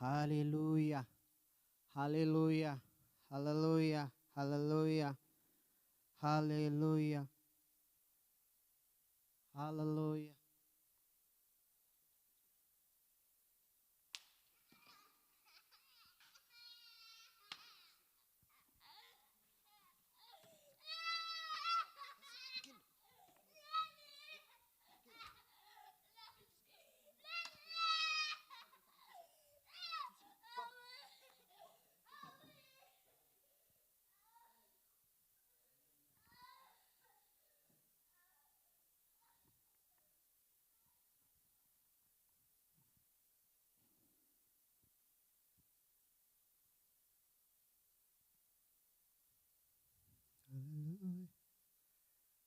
ሃሌሉያ፣ ሃሌሉያ፣ ሃሌሉያ፣ ሃሌሉያ፣ ሃሌሉያ፣ ሃሌሉያ። ሃሌሉያ።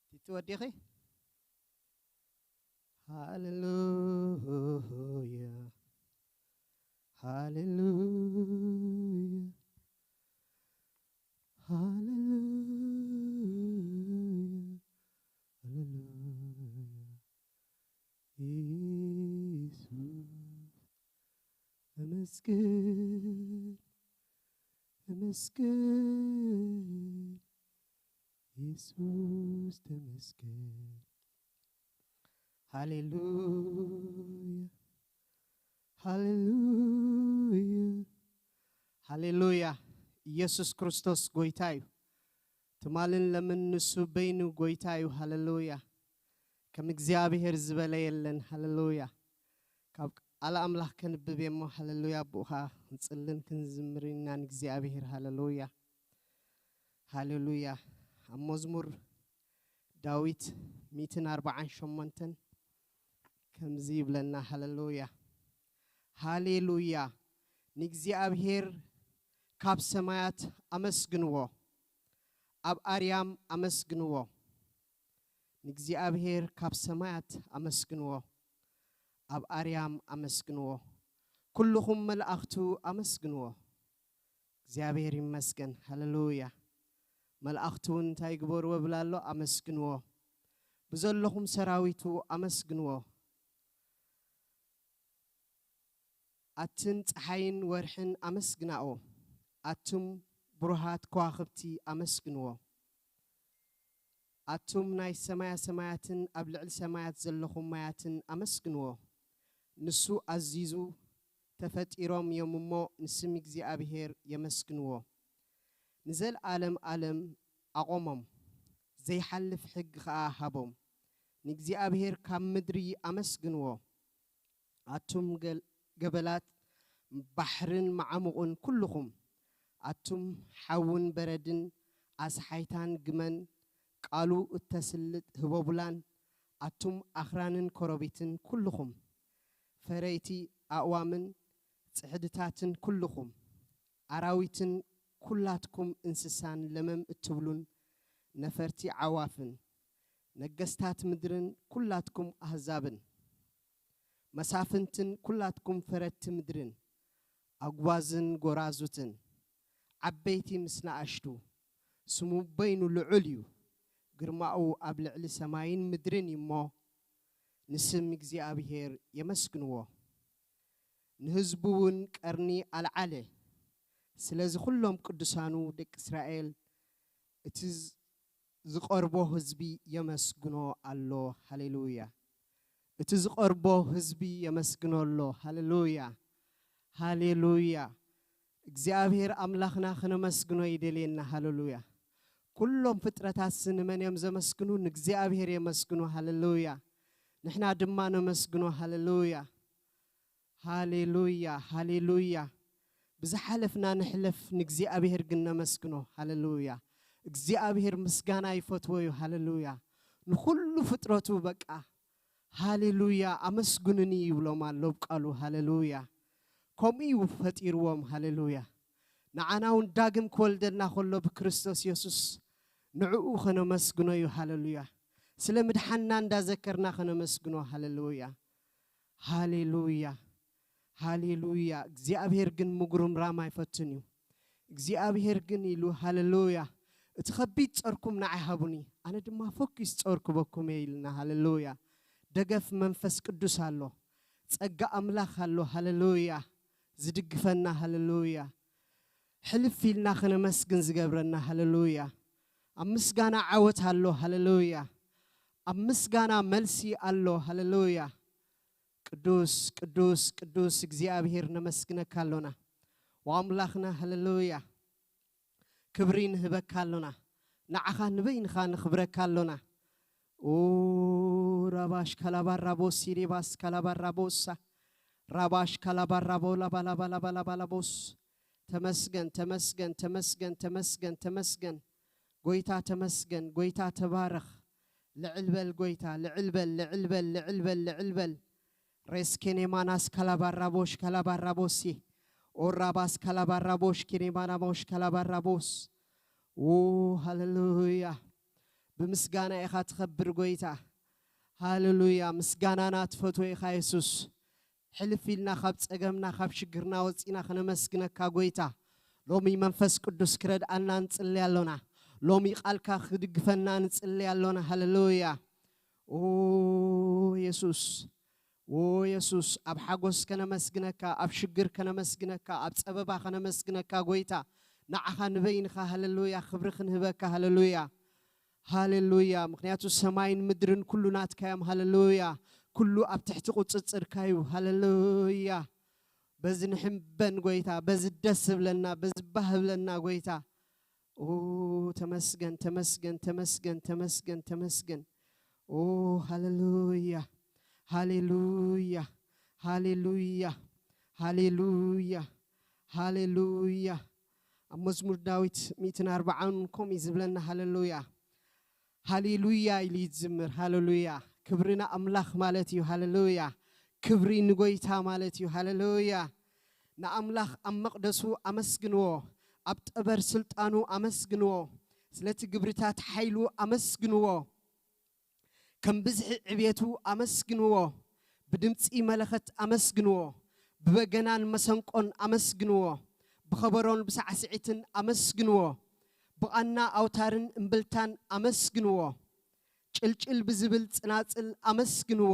ቲቲ ወዲኺ? ሃሌሉያ፣ ሃሌሉያ፣ ሃሌሉያ፣ ሃሌሉያ። ኢየሱስ ተመስገን፣ ተመስገን፣ ኢየሱስ ተመስገን። ሃሌሉያ፣ ሃሌሉያ፣ ሃሌሉያ። ኢየሱስ ክርስቶስ ጎይታ እዩ። ትማልን ለምን ንሱ በይኑ ጎይታ እዩ። ሃሌሉያ። ከም እግዚኣብሔር ዝበለ የለን። ሃሌሉያ። ካብ ቃል ኣምላኽ ከንብብ እየ እሞ፣ ሃሌሉያ፣ ብኡኻ ክንጽልን ክንዝምርን ኢና ንእግዚኣብሔር። ሃሌሉያ፣ ሃሌሉያ። ኣብ መዝሙር ዳዊት ሚእትን ኣርባዓን ሸሞንተን ከምዚ ይብለና። ሃሌሉያ፣ ሃሌሉያ። ንእግዚኣብሔር ካብ ሰማያት ኣመስግንዎ፣ ኣብ ኣርያም ኣመስግንዎ። ንእግዚኣብሔር ካብ ሰማያት ኣመስግንዎ፣ ኣብ ኣርያም ኣመስግንዎ። ኩልኹም መላእኽቱ ኣመስግንዎ። እግዚኣብሔር ይመስገን። ሃሌሉያ። መላእኽቱ እውን እንታይ ይግበርዎ ብላ ኣሎ? ኣመስግንዎ። ብዘለኹም ሰራዊቱ ኣመስግንዎ። ኣትን ጸሓይን ወርሕን ኣመስግናኦ። ኣቱም ብሩሃት ከዋኽብቲ ኣመስግንዎ። ኣቱም ናይ ሰማያ ሰማያትን ኣብ ልዕሊ ሰማያት ዘለኹም ማያትን ኣመስግንዎ። ንሱ ኣዚዙ፣ ተፈጢሮም እዮም እሞ ንስም እግዚኣብሔር የመስግንዎ። ንዘለዓለም ዓለም ኣቖሞም፣ ዘይሓልፍ ሕጊ ኸኣ ሃቦም። ንእግዚኣብሔር ካብ ምድሪ ኣመስግንዎ። ኣቱም ገል-፣ ገበላት ባሕርን መዓሙቑን ኩልኹም፣ ኣቱም ሓውን በረድን ኣስሓይታን ግመን ቃሉ እተስልጥ ህቦቡላን፣ ኣቱም ኣኽራንን ኮረቢትን ኩልኹም፣ ፈረይቲ ኣእዋምን ጽሕድታትን ኩልኹም፣ ኣራዊትን ኩላትኩም እንስሳን ለመም እትብሉን ነፈርቲ ዓዋፍን፣ ነገስታት ምድርን ኩላትኩም ኣህዛብን፣ መሳፍንትን ኩላትኩም ፈረድቲ ምድርን፣ ኣጉባዝን ጎራዙትን፣ ዓበይቲ ምስ ንኣሽቱ፣ ስሙ በይኑ ልዑል እዩ፣ ግርማኡ ኣብ ልዕሊ ሰማይን ምድርን እዩ እሞ፣ ንስም እግዚኣብሔር የመስግንዎ። ንህዝቡ እውን ቀርኒ ኣልዓለ። ስለዚ ኩሎም ቅዱሳኑ ደቂ እስራኤል እቲ ዝ-፣ ዝቐርቦ ህዝቢ የመስግኖ ኣሎ። ሃሌሉያ። እቲ ዝቐርቦ ህዝቢ የመስግኖ ኣሎ። ሃሌሉያ። ሃሌሉያ። እግዚኣብሔር ኣምላኽና ክነመስግኖ ይደልየና። ሃሌሉያ። ኩሎም ፍጥረታትስ ንመን እዮም ዘመስግኑ? ንእግዚኣብሔር የመስግኑ። ሃሌሉያ። ንሕና ድማ ነመስግኖ። ሃሌሉያ። ሃሌሉያ፣ ሃሌሉያ። ብዝሓለፍና ንሕለፍ፣ ንእግዚኣብሔር ግን ነመስግኖ። ሃሌሉያ። እግዚኣብሔር ምስጋና ይፈትዎ እዩ። ሃሌሉያ። ንኹሉ ፍጥረቱ በቃ፣ ሃሌሉያ፣ ኣመስግኑኒ ይብሎም ኣሎ ኣብ ቃሉ። ሃሌሉያ። ከምኡ እዩ ፈጢርዎም። ሃሌሉያ። ንዓና እውን ዳግም ክወልደልና ከሎ ብክርስቶስ የሱስ ንዕኡ ኸነመስግኖ እዩ። ሃሌሉያ። ስለ ምድሓንና እንዳዘከርና ኸነመስግኖ። ሃሌሉያ። ሃሌሉያ፣ ሃሌሉያ። እግዚኣብሔር ግን ምጉርምራም ኣይፈትን እዩ። እግዚኣብሔር ግን ኢሉ፣ ሃሌሉያ፣ እቲ ኸቢድ ጾርኩም ንዓይ ሃቡኒ፣ ኣነ ድማ ፈኲስ ጾር ክበኩም እየ ኢልና። ሃሌሉያ። ደገፍ መንፈስ ቅዱስ ኣሎ፣ ጸጋ ኣምላኽ ኣሎ። ሃሌሉያ። ዝድግፈና። ሃሌሉያ። ሕልፍ ኢልና ከነመስግን ዝገብረና። ሃሌሉያ። ኣብ ምስጋና ዓወት ኣሎ። ሃሌሉያ። ኣብ ምስጋና መልሲ ኣሎ። ሃሌሉያ። ቅዱስ ቅዱስ ቅዱስ እግዚኣብሔር ነመስግነካ ኣሎና። ወኣምላኽና። ሃሌሉያ። ክብሪ ንህበካ ኣሎና። ንዓኻ ንበይንኻ ንኽብረካ ኣሎና። ኦ ራባሽ ካላባራቦስ ሲሪባስ ካላባራቦሳ ራባሽ ካላባራቦ ላባላባላባላባላቦስ። ተመስገን ተመስገን ተመስገን ተመስገን ተመስገን። ጎይታ ተመስገን። ጎይታ ተባረኽ። ልዕል በል ጎይታ፣ ልዕል በል፣ ልዕል በል፣ ልዕል በል፣ ልዕል በል። ሬስ ኬኔማናስ ካላባራቦሽ ካላባራቦሲ ኦራባስ ካላባራቦሽ ኬኔማናሞሽ ካላባራቦስ። ኦ ሃሌሉያ። ብምስጋና ኢኻ ትኸብር ጎይታ። ሃሌሉያ። ምስጋናና ትፈትዎ ኢኻ የሱስ። ሕልፍ ኢልና ካብ ጸገምና ካብ ሽግርና ወጺና ከነመስግነካ ጎይታ። ሎሚ መንፈስ ቅዱስ ክረድኣና ንጽሊ ኣሎና። ሎሚ ቃልካ ክድግፈና ንጽሊ ኣሎና። ሃሌሉያ። ኦ የሱስ፣ ኦ የሱስ፣ ኣብ ሓጎስ ከነመስግነካ፣ ኣብ ሽግር ከነመስግነካ፣ ኣብ ጸበባ ከነመስግነካ ጎይታ። ንዓኻ ንበይንኻ። ሃሌሉያ። ክብሪ ክንህበካ። ሃሌሉያ። ሃሌሉያ። ምኽንያቱ ሰማይን ምድርን ኩሉ ናትካ እዮም። ሃሌሉያ። ኩሉ ኣብ ትሕቲ ቁጽጽርካ እዩ። ሃሌሉያ። በዚ ንሕበን ጎይታ፣ በዚ ደስ ዝብለና፣ በዚ ባህ ዝብለና ጎይታ። ኦ ተመስገን ተመስገን ተመስገን ተመስገን ተመስገን። ኦ ሃሌሉያ። ሃሌሉያ። ሃሌሉያ። ሃሌሉያ። ሃሌሉያ። ኣብ መዝሙር ዳዊት ሚእትን ኣርባዓን ከምኡ እዩ ዝብለና። ሃሌሉያ። ሃሌሉያ ኢሉ እዩ ዝዝምር። ሃሌሉያ። ክብሪ ንኣምላኽ ማለት እዩ። ሃሌሉያ። ክብሪ ንጎይታ ማለት እዩ። ሃሌሉያ። ንኣምላኽ ኣብ መቕደሱ ኣመስግንዎ፣ ኣብ ጠበር ስልጣኑ ኣመስግንዎ፣ ስለቲ ግብርታት ሓይሉ ኣመስግንዎ፣ ከም ብዝሒ ዕብየቱ ኣመስግንዎ፣ ብድምጺ መለኸት ኣመስግንዎ፣ ብበገናን መሰንቆን ኣመስግንዎ፣ ብኸበሮን ብሳዕስዒትን ኣመስግንዎ፣ ብቓና ኣውታርን እምብልታን ኣመስግንዎ። ጭልጭል ብዝብል ጽናጽል ኣመስግንዎ።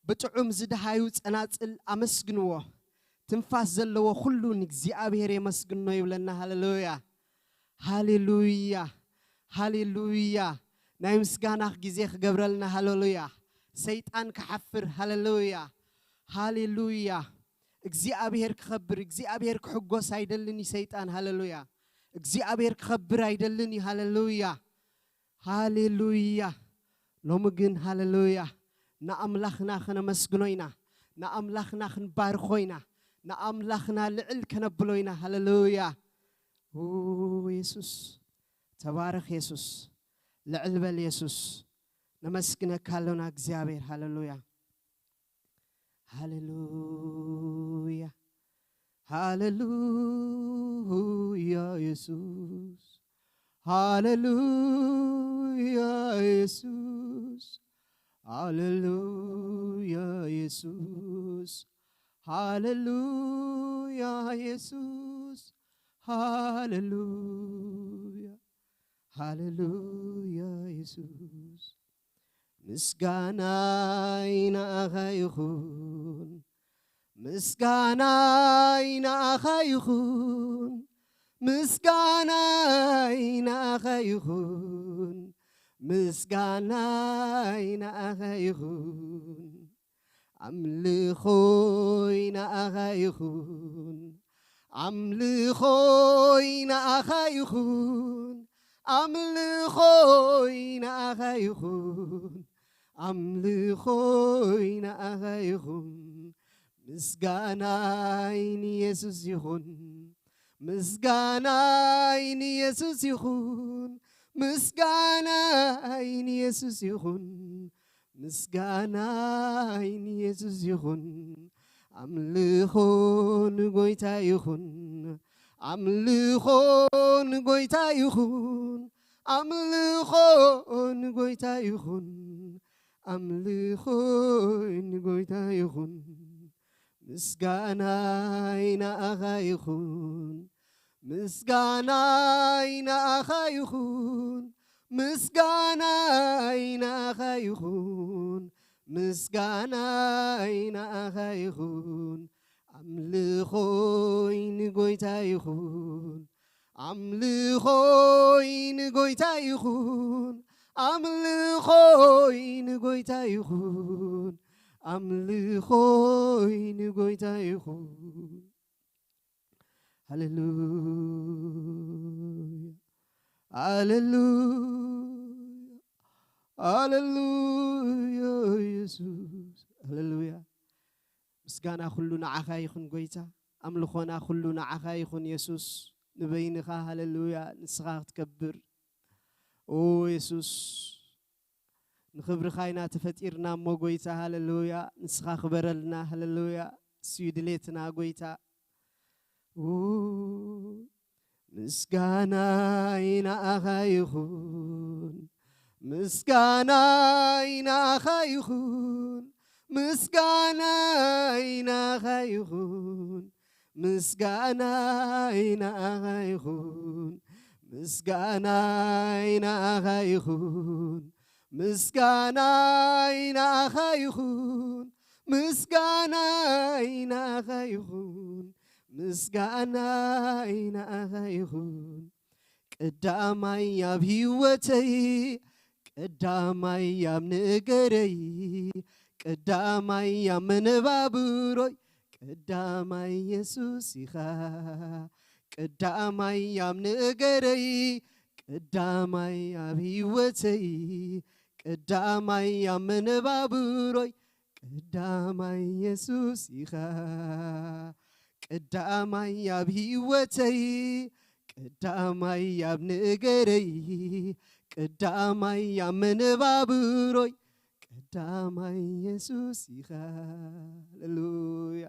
ብጥዑም ዝደሃዩ ጸናጽል ኣመስግንዎ። ትንፋስ ዘለዎ ኩሉ ንእግዚኣብሔር የመስግኖ ይብለና። ሃሌሉያ። ሃሌሉያ። ሃሌሉያ። ናይ ምስጋናኽ ግዜ ክገብረልና። ሃሌሉያ። ሰይጣን ክሓፍር። ሃሌሉያ። ሃሌሉያ። እግዚኣብሔር ክኸብር፣ እግዚኣብሔር ክሕጎስ ኣይደልን እዩ ሰይጣን። ሃሌሉያ። እግዚኣብሔር ክኸብር ኣይደልን እዩ። ሃሌሉያ። ሃሌሉያ። ሎሚ ግን ሃሌሉያ ንኣምላኽና ክነመስግኖ ኢና፣ ንኣምላኽና ክንባርኾ ኢና፣ ንኣምላኽና ልዕል ከነብሎ ኢና። ሃሌሉያ። ኡ የሱስ፣ ተባረኽ የሱስ፣ ልዕል በል የሱስ። ነመስግነካ ኣሎና እግዚኣብሔር። ሃሌሉያ። ሃሌሉያ። ሃሌሉያ የሱስ። ሃሌሉያ የሱስ። ሃሌሉያ የሱስ። ሃሌሉያ የሱስ። ሃሌሉያ። ሃሌሉያ የሱስ። ምስጋናይ ንኣኻ ይኹን፣ ምስጋናይ ንኣኻ ይኹን፣ ምስጋናይ ንኣኻ ይኹን፣ ምስጋናይ ንኣኻ ይኹን። ኣምልኾይ ንኣኻ ይኹን፣ ኣምልኾይ ንኣኻ ይኹን፣ ኣምልኾይ ንኣኻ ይኹን፣ ኣምልኾይ ንኣኻ ይኹን። ምስጋናይ ንየሱስ ይኹን፣ ምስጋናይ ንየሱስ ይኹን፣ ምስጋናይ ንየሱስ ይኹን፣ ምስጋናይ ንየሱስ ይኹን። ኣምልኾ ንጎይታ ይኹን፣ ኣምልኾ ንጎይታ ይኹን፣ ኣምልኾ ንጎይታ ይኹን፣ ኣምልኾ ንጎይታ ይኹን። ምስጋናይ ንኣኻ ይኹን፣ ምስጋናይ ንኣኻ ይኹን፣ ምስጋናይ ንኣኻ ይኹን፣ ምስጋናይ ንኣኻ ይኹን። ኣምልኾይ ንጎይታ ይኹን፣ ኣምልኾይ ንጎይታ ይኹን፣ ኣምልኾይ ንጎይታ ይኹን፣ ኣምልኾይ ንጎይታ ይኹን። ሃሌሉያ፣ ሃሌሉያ፣ ሃሌሉያ፣ ኢየሱስ፣ ሃሌሉያ። ምስጋና ኩሉ ንዓኻ ይኹን ጎይታ፣ ኣምልኾና ኩሉ ንዓኻ ይኹን የሱስ። ንበይንኻ ሃሌሉያ፣ ንስኻ ክትከብር። ኦ የሱስ፣ ንኽብርኻ ኢና ተፈጢርና እሞ ጎይታ፣ ሃሌሉያ፣ ንስኻ ክበረልና፣ ሃሌሉያ። እሱ እዩ ድሌትና ጎይታ። ኡ፣ ምስጋናይ ንኣኻ ይኹን፣ ምስጋናይ ንኣኻ ይኹን፣ ምስጋናይ ንኣኻ ይኹን፣ ምስጋናይ ንኣኻ ይኹን፣ ምስጋናይ ንኣኻ ይኹን፣ ምስጋናይ ንኣኻ ይኹን፣ ምስጋናይ ንኣኻ ይኹን፣ ምስጋናይ ንኣኻ ይኹን። ቀዳማይ ኣብ ህይወተይ፣ ቀዳማይ ኣብ ነገረይ፣ ቀዳማይ ኣብ መነባብሮይ፣ ቀዳማይ የሱስ ኢኻ። ቀዳማይ ኣብ ነገረይ፣ ቀዳማይ ኣብ ህይወተይ፣ ቀዳማይ ኣብ መነባብሮይ፣ ቀዳማይ የሱስ ኢኻ። ቀዳማይ ኣብ ህይወተይ፣ ቀዳማይ ኣብ ነገረይ፣ ቀዳማይ ኣብ መነባብሮይ፣ ቀዳማይ የሱስ ኢኻ። ሃሌሉያ።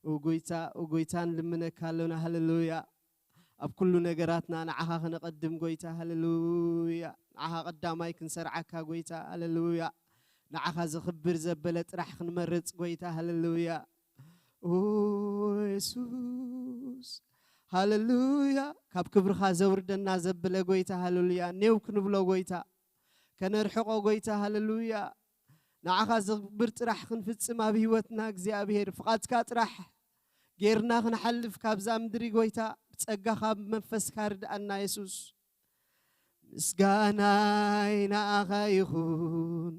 ኦ ጎይታ፣ ኦ ጎይታ፣ ንልምነካ ኣሎና። ሃሌሉያ። ኣብ ኩሉ ነገራትና ንዓኻ ክነቐድም ጎይታ። ሃሌሉያ። ንዓኻ ቀዳማይ ክንሰርዓካ ጎይታ። ሃሌሉያ። ንዓኻ ዘኽብር ዘበለ ጥራሕ ክንመርጽ ጎይታ። ሃሌሉያ። ኦ የሱስ፣ ሃሌሉያ። ካብ ክብርኻ ዘውርደና ዘብለ ጎይታ። ሃሌሉያ። ኔው ክንብሎ ጎይታ። ከነርሕቆ ጎይታ። ሃሌሉያ። ንዓኻ ዘኽብር ጥራሕ ክንፍጽም ኣብ ህይወትና እግዚኣብሔር ፍቓድካ ጥራሕ ጌርና ክንሓልፍ ካብዛ ምድሪ ጎይታ ብጸጋኻ ብመንፈስካ ርድኣና የሱስ። ምስጋናይ ንኣኻ ይኹን፣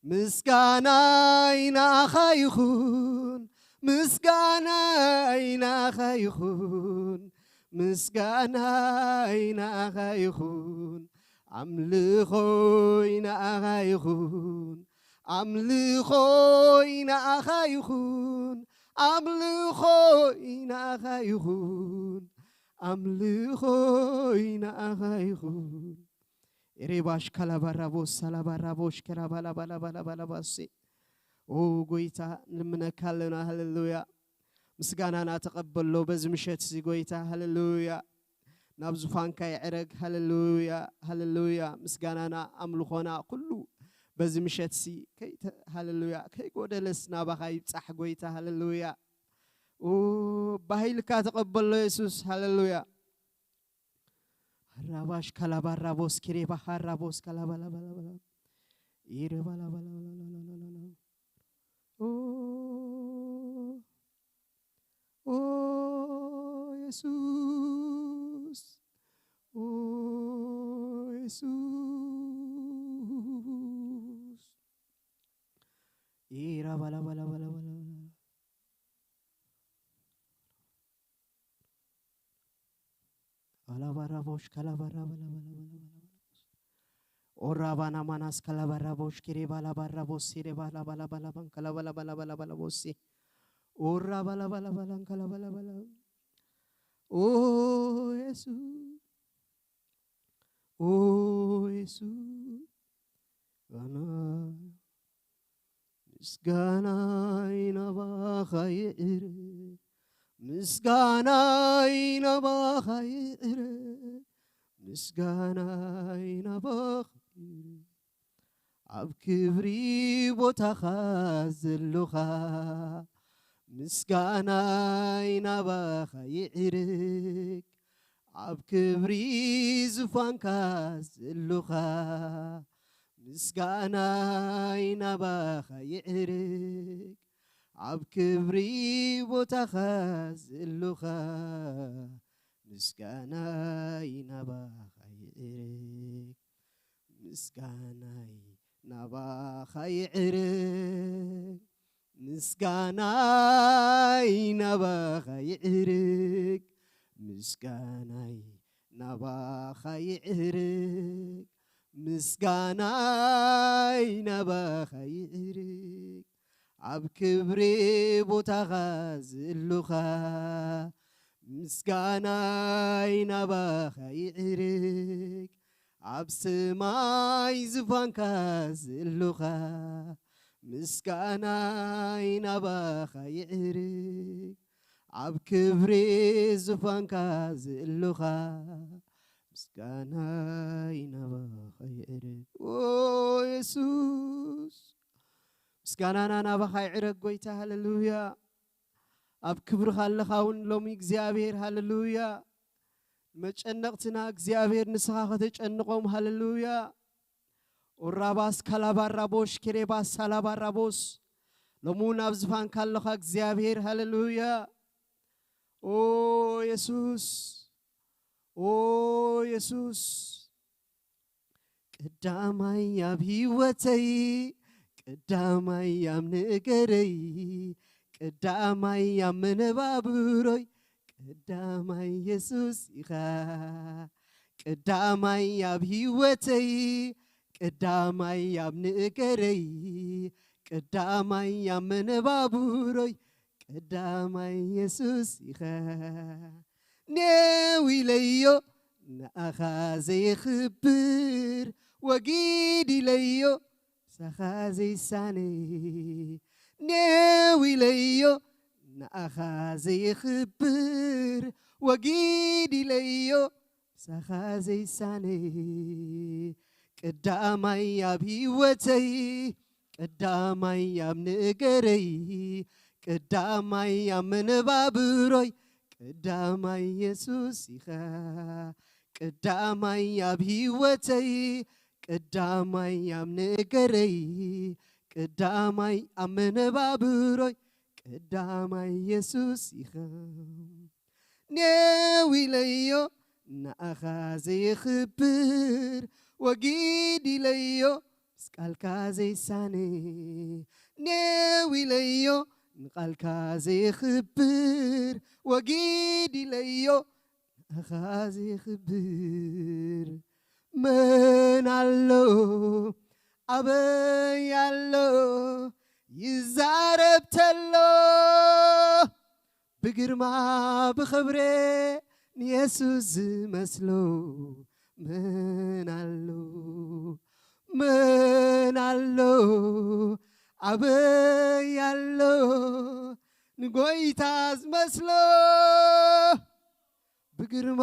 ምስጋናይ ንኣኻ ይኹን፣ ምስጋናይ ንኣኻ ይኹን፣ ምስጋናይ ንኣኻ ይኹን፣ ኣምልኾይ ንኣኻ ይኹን፣ ኣምልኾይ ንኣኻ ይኹን፣ ኣምልኾይ ንኣኻ ይኹን፣ ኣምልኾይ ንኣኻ ይኹን። ኤሬባሽ ካላባራቦስ ሳላባራቦሽ ከራባላባላባላባላባሴ። ኦ ጎይታ፣ ንልምነካ ኣለና። ሃሌሉያ። ምስጋናና ተቐበሎ በዚ ምሸት እዚ ጎይታ። ሃሌሉያ። ናብ ዙፋንካ ይዕረግ። ሃሌሉያ፣ ሃሌሉያ። ምስጋናና፣ ኣምልኾና፣ ኩሉ በዚ ምሸት እዚ ከይተ-፣ ሃሌሉያ፣ ከይጎደለስ ናባኻ ይብጻሕ ጎይታ። ሃሌሉያ። ኦ፣ ባሂልካ ተቐበሎ የሱስ። ሃሌሉያ። ሃራባሽ ካላባራቦስ ኪሬባ ሃራቦስ ካላባላባላባላ። ኢሬባላባላባላባላባላ። ኦ፣ ኦ የሱስ፣ ኦ የሱስ። ኢራባላባላባላባላ። አላባራቦሽ ካላባራባላባላባላባላ። ኦራባና ማናስ ካላባራቦሽ ኪሬባላባራቦስ ሲሬባላባላባላባን ካላባላባላባላባላቦሲ። ኦራባላባላባላን ካላባላባላ። ኦ የሱስ፣ ኦ የሱስ፣ ጋና ምስጋናይ ናባኻ ይዕረ፣ ምስጋናይ ናባኻ ይዕረ፣ ምስጋናይ ናባኻ ይዕረ። ኣብ ክብሪ ቦታኻ ዘሎኻ፣ ምስጋናይ ናባኻ ይዕረግ። ኣብ ክብሪ ዙፋንካ ዘሎኻ፣ ምስጋናይ ናባኻ ይዕረግ። ኣብ ክብሪ ቦታኻ ዘለኻ ምስጋናይ ናባኻ ይዕርግ። ምስጋናይ ናባኻ ይዕርግ። ምስጋናይ ናባኻ ይዕርግ። ምስጋናይ ናባኻ ይዕርግ። ምስጋናይ ናባኻ ይዕርግ። ኣብ ክብሪ ቦታኻ ዘለኻ ምስጋናይ ናባኻ ይዕርግ። ኣብ ሰማይ ዝፋንካ ዘለኻ ምስጋናይ ናባኻ ይዕርግ። ኣብ ክብሪ ዝፋንካ ዘለኻ ምስጋናይ ናባኻ ይዕርግ። ኦ የሱስ፣ ምስጋናና ናባኻ ይዕረግ ጎይታ። ሃሌሉያ። ኣብ ክብርኻ ኣለኻ እውን ሎሚ እግዚኣብሔር። ሃሌሉያ። መጨነቕትና እግዚኣብሔር ንስኻ ከተጨንቖም። ሃሌሉያ። ኦራባስ ካላባራቦሽ ኬሬባስ ሳላባራቦስ፣ ሎሚ እውን ኣብ ዝፋንካ ኣለኻ እግዚኣብሔር። ሃሌሉያ። ኦ የሱስ፣ ኦ የሱስ፣ ቀዳማይ ኣብ ህይወተይ፣ ቀዳማይ ኣብ ነገረይ፣ ቀዳማይ ኣብ መነባብሮይ፣ ቀዳማይ የሱስ ኢኻ። ቀዳማይ ኣብ ህይወተይ፣ ቀዳማይ ኣብ ነገረይ፣ ቀዳማይ ኣብ መነባብሮይ፣ ቀዳማይ የሱስ ኢኻ። ኔው ኢለዮ ንኣኻ ዘየኽብር፣ ወጊድ ኢለዮ ሳኻ ዘይሳነ። ኔው ኢለዮ ንኣኻ ዘየኽብር፣ ወጊድ ኢለዮ ሳኻ ዘይሳነ። ቀዳማይ ኣብ ህይወተይ፣ ቀዳማይ ኣብ ነገረይ፣ ቀዳማይ ኣብ መነባብሮይ፣ ቀዳማይ የሱስ ኢኻ። ቀዳማይ ኣብ ህይወተይ፣ ቀዳማይ ኣብ ነገረይ፣ ቀዳማይ ኣብ መነባብሮይ፣ ቀዳማይ የሱስ ኢኻ። ኔው ኢለዮ ንኣኻ ዘየኽብር፣ ወጊድ ኢለዮ ምስ ቃልካ ዘይሳነ። ኔው ኢለዮ ንቃልካ ዘየኽብር፣ ወጊድ ኢለዮ ንኣኻ ዘየኽብር። መን ኣሎ ኣበይ ኣሎ ይዛረብ ተሎ፣ ብግርማ ብኽብሪ ንየሱስ ዝመስሎ መን ኣሎ? መን ኣሎ ኣበይ ኣሎ ንጎይታ ዝመስሎ? ብግርማ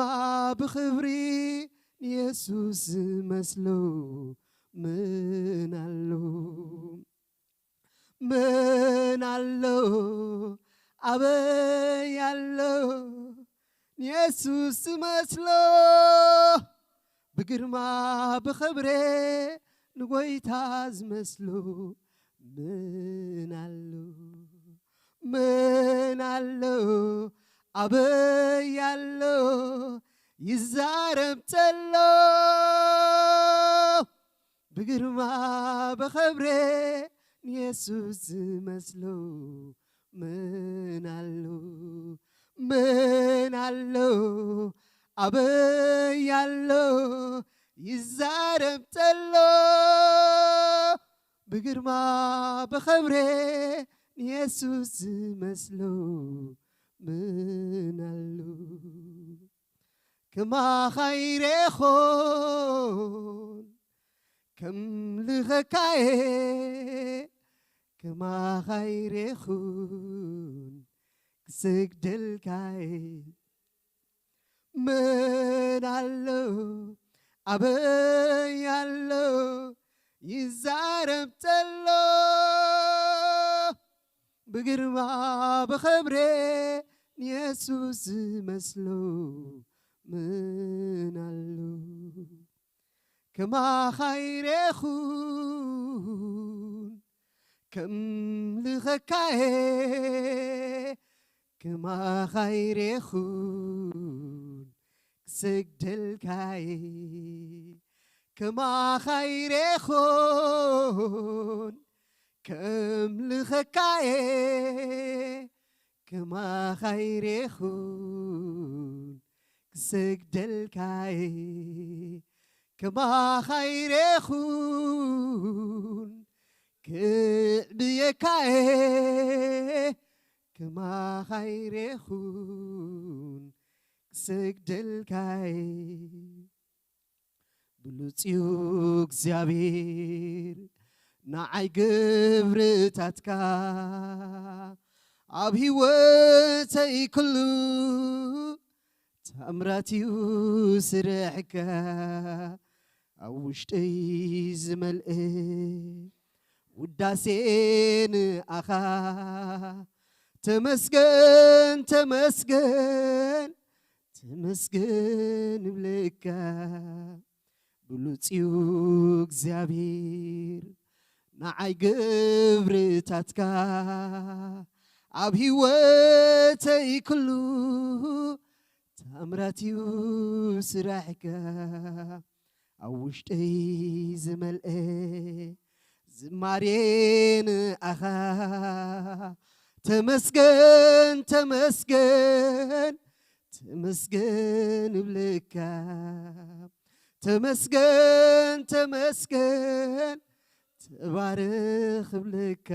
ብኽብሪ ንየሱስ ዝመስሎ መን ኣሎ? መን ኣሎ ኣበይ ኣሎ ንየሱስ ዝመስሎ? ብግርማ ብኽብሪ ንጎይታ ዝመስሎ መን ኣሎ? መን ኣሎ ኣበይ ኣሎ ይዛረብ ተሎ፣ ብግርማ ብኽብሪ ንየሱስ ዝመስሎ መን ኣሎ? መን ኣሎ ኣበይ ኣሎ ይዛረብ ተሎ፣ ብግርማ ብኽብሪ ንየሱስ ዝመስሎ መን ኣሎ? ከማኻ ኣይረኹን ከምልኸካየ፣ ከማኻ ኣይረኹን ክሰግደልካየ። መን ኣሎ ኣበይ ኣሎ ይዛረብ ተሎ፣ ብግርማ ብኽብሪ ንየሱስ ዝመስሎ መን ኣሎ? ከማኻ ኣይረኹን ከምልኸካየ ክማኻ ይሬኹን ክሰግደልካየ ክማኻ ይሬኹን ከምልኸካየ ክማኻ ይሬኹን ክሰግደልካየ ክማኻ ይሬኹን ክዕብየካየ ክማኻ ይሬኹን ክሰግደልካየ ብሉጽዩ እግዚኣብሔር ንዓይ ግብርታትካ ኣብ ህይወተይ ኩሉ ታምራትዩ ስርሕካ ኣብ ውሽጠይ ዝመልአ ውዳሴ ንኣኻ ተመስገን ተመስገን ተመስገን እብለካ ብሉጽዩ እግዚኣብሔር ንዓይ ግብርታትካ ኣብ ህይወተይ ኩሉ ታምራትዩ ስራሕካ ኣብ ውሽጠይ ዝመልአ ዝማሬ ንኣኻ ተመስገን ተመስገን ተመስገን እብለካ ተመስገን ተመስገን ተባረኽ እብለካ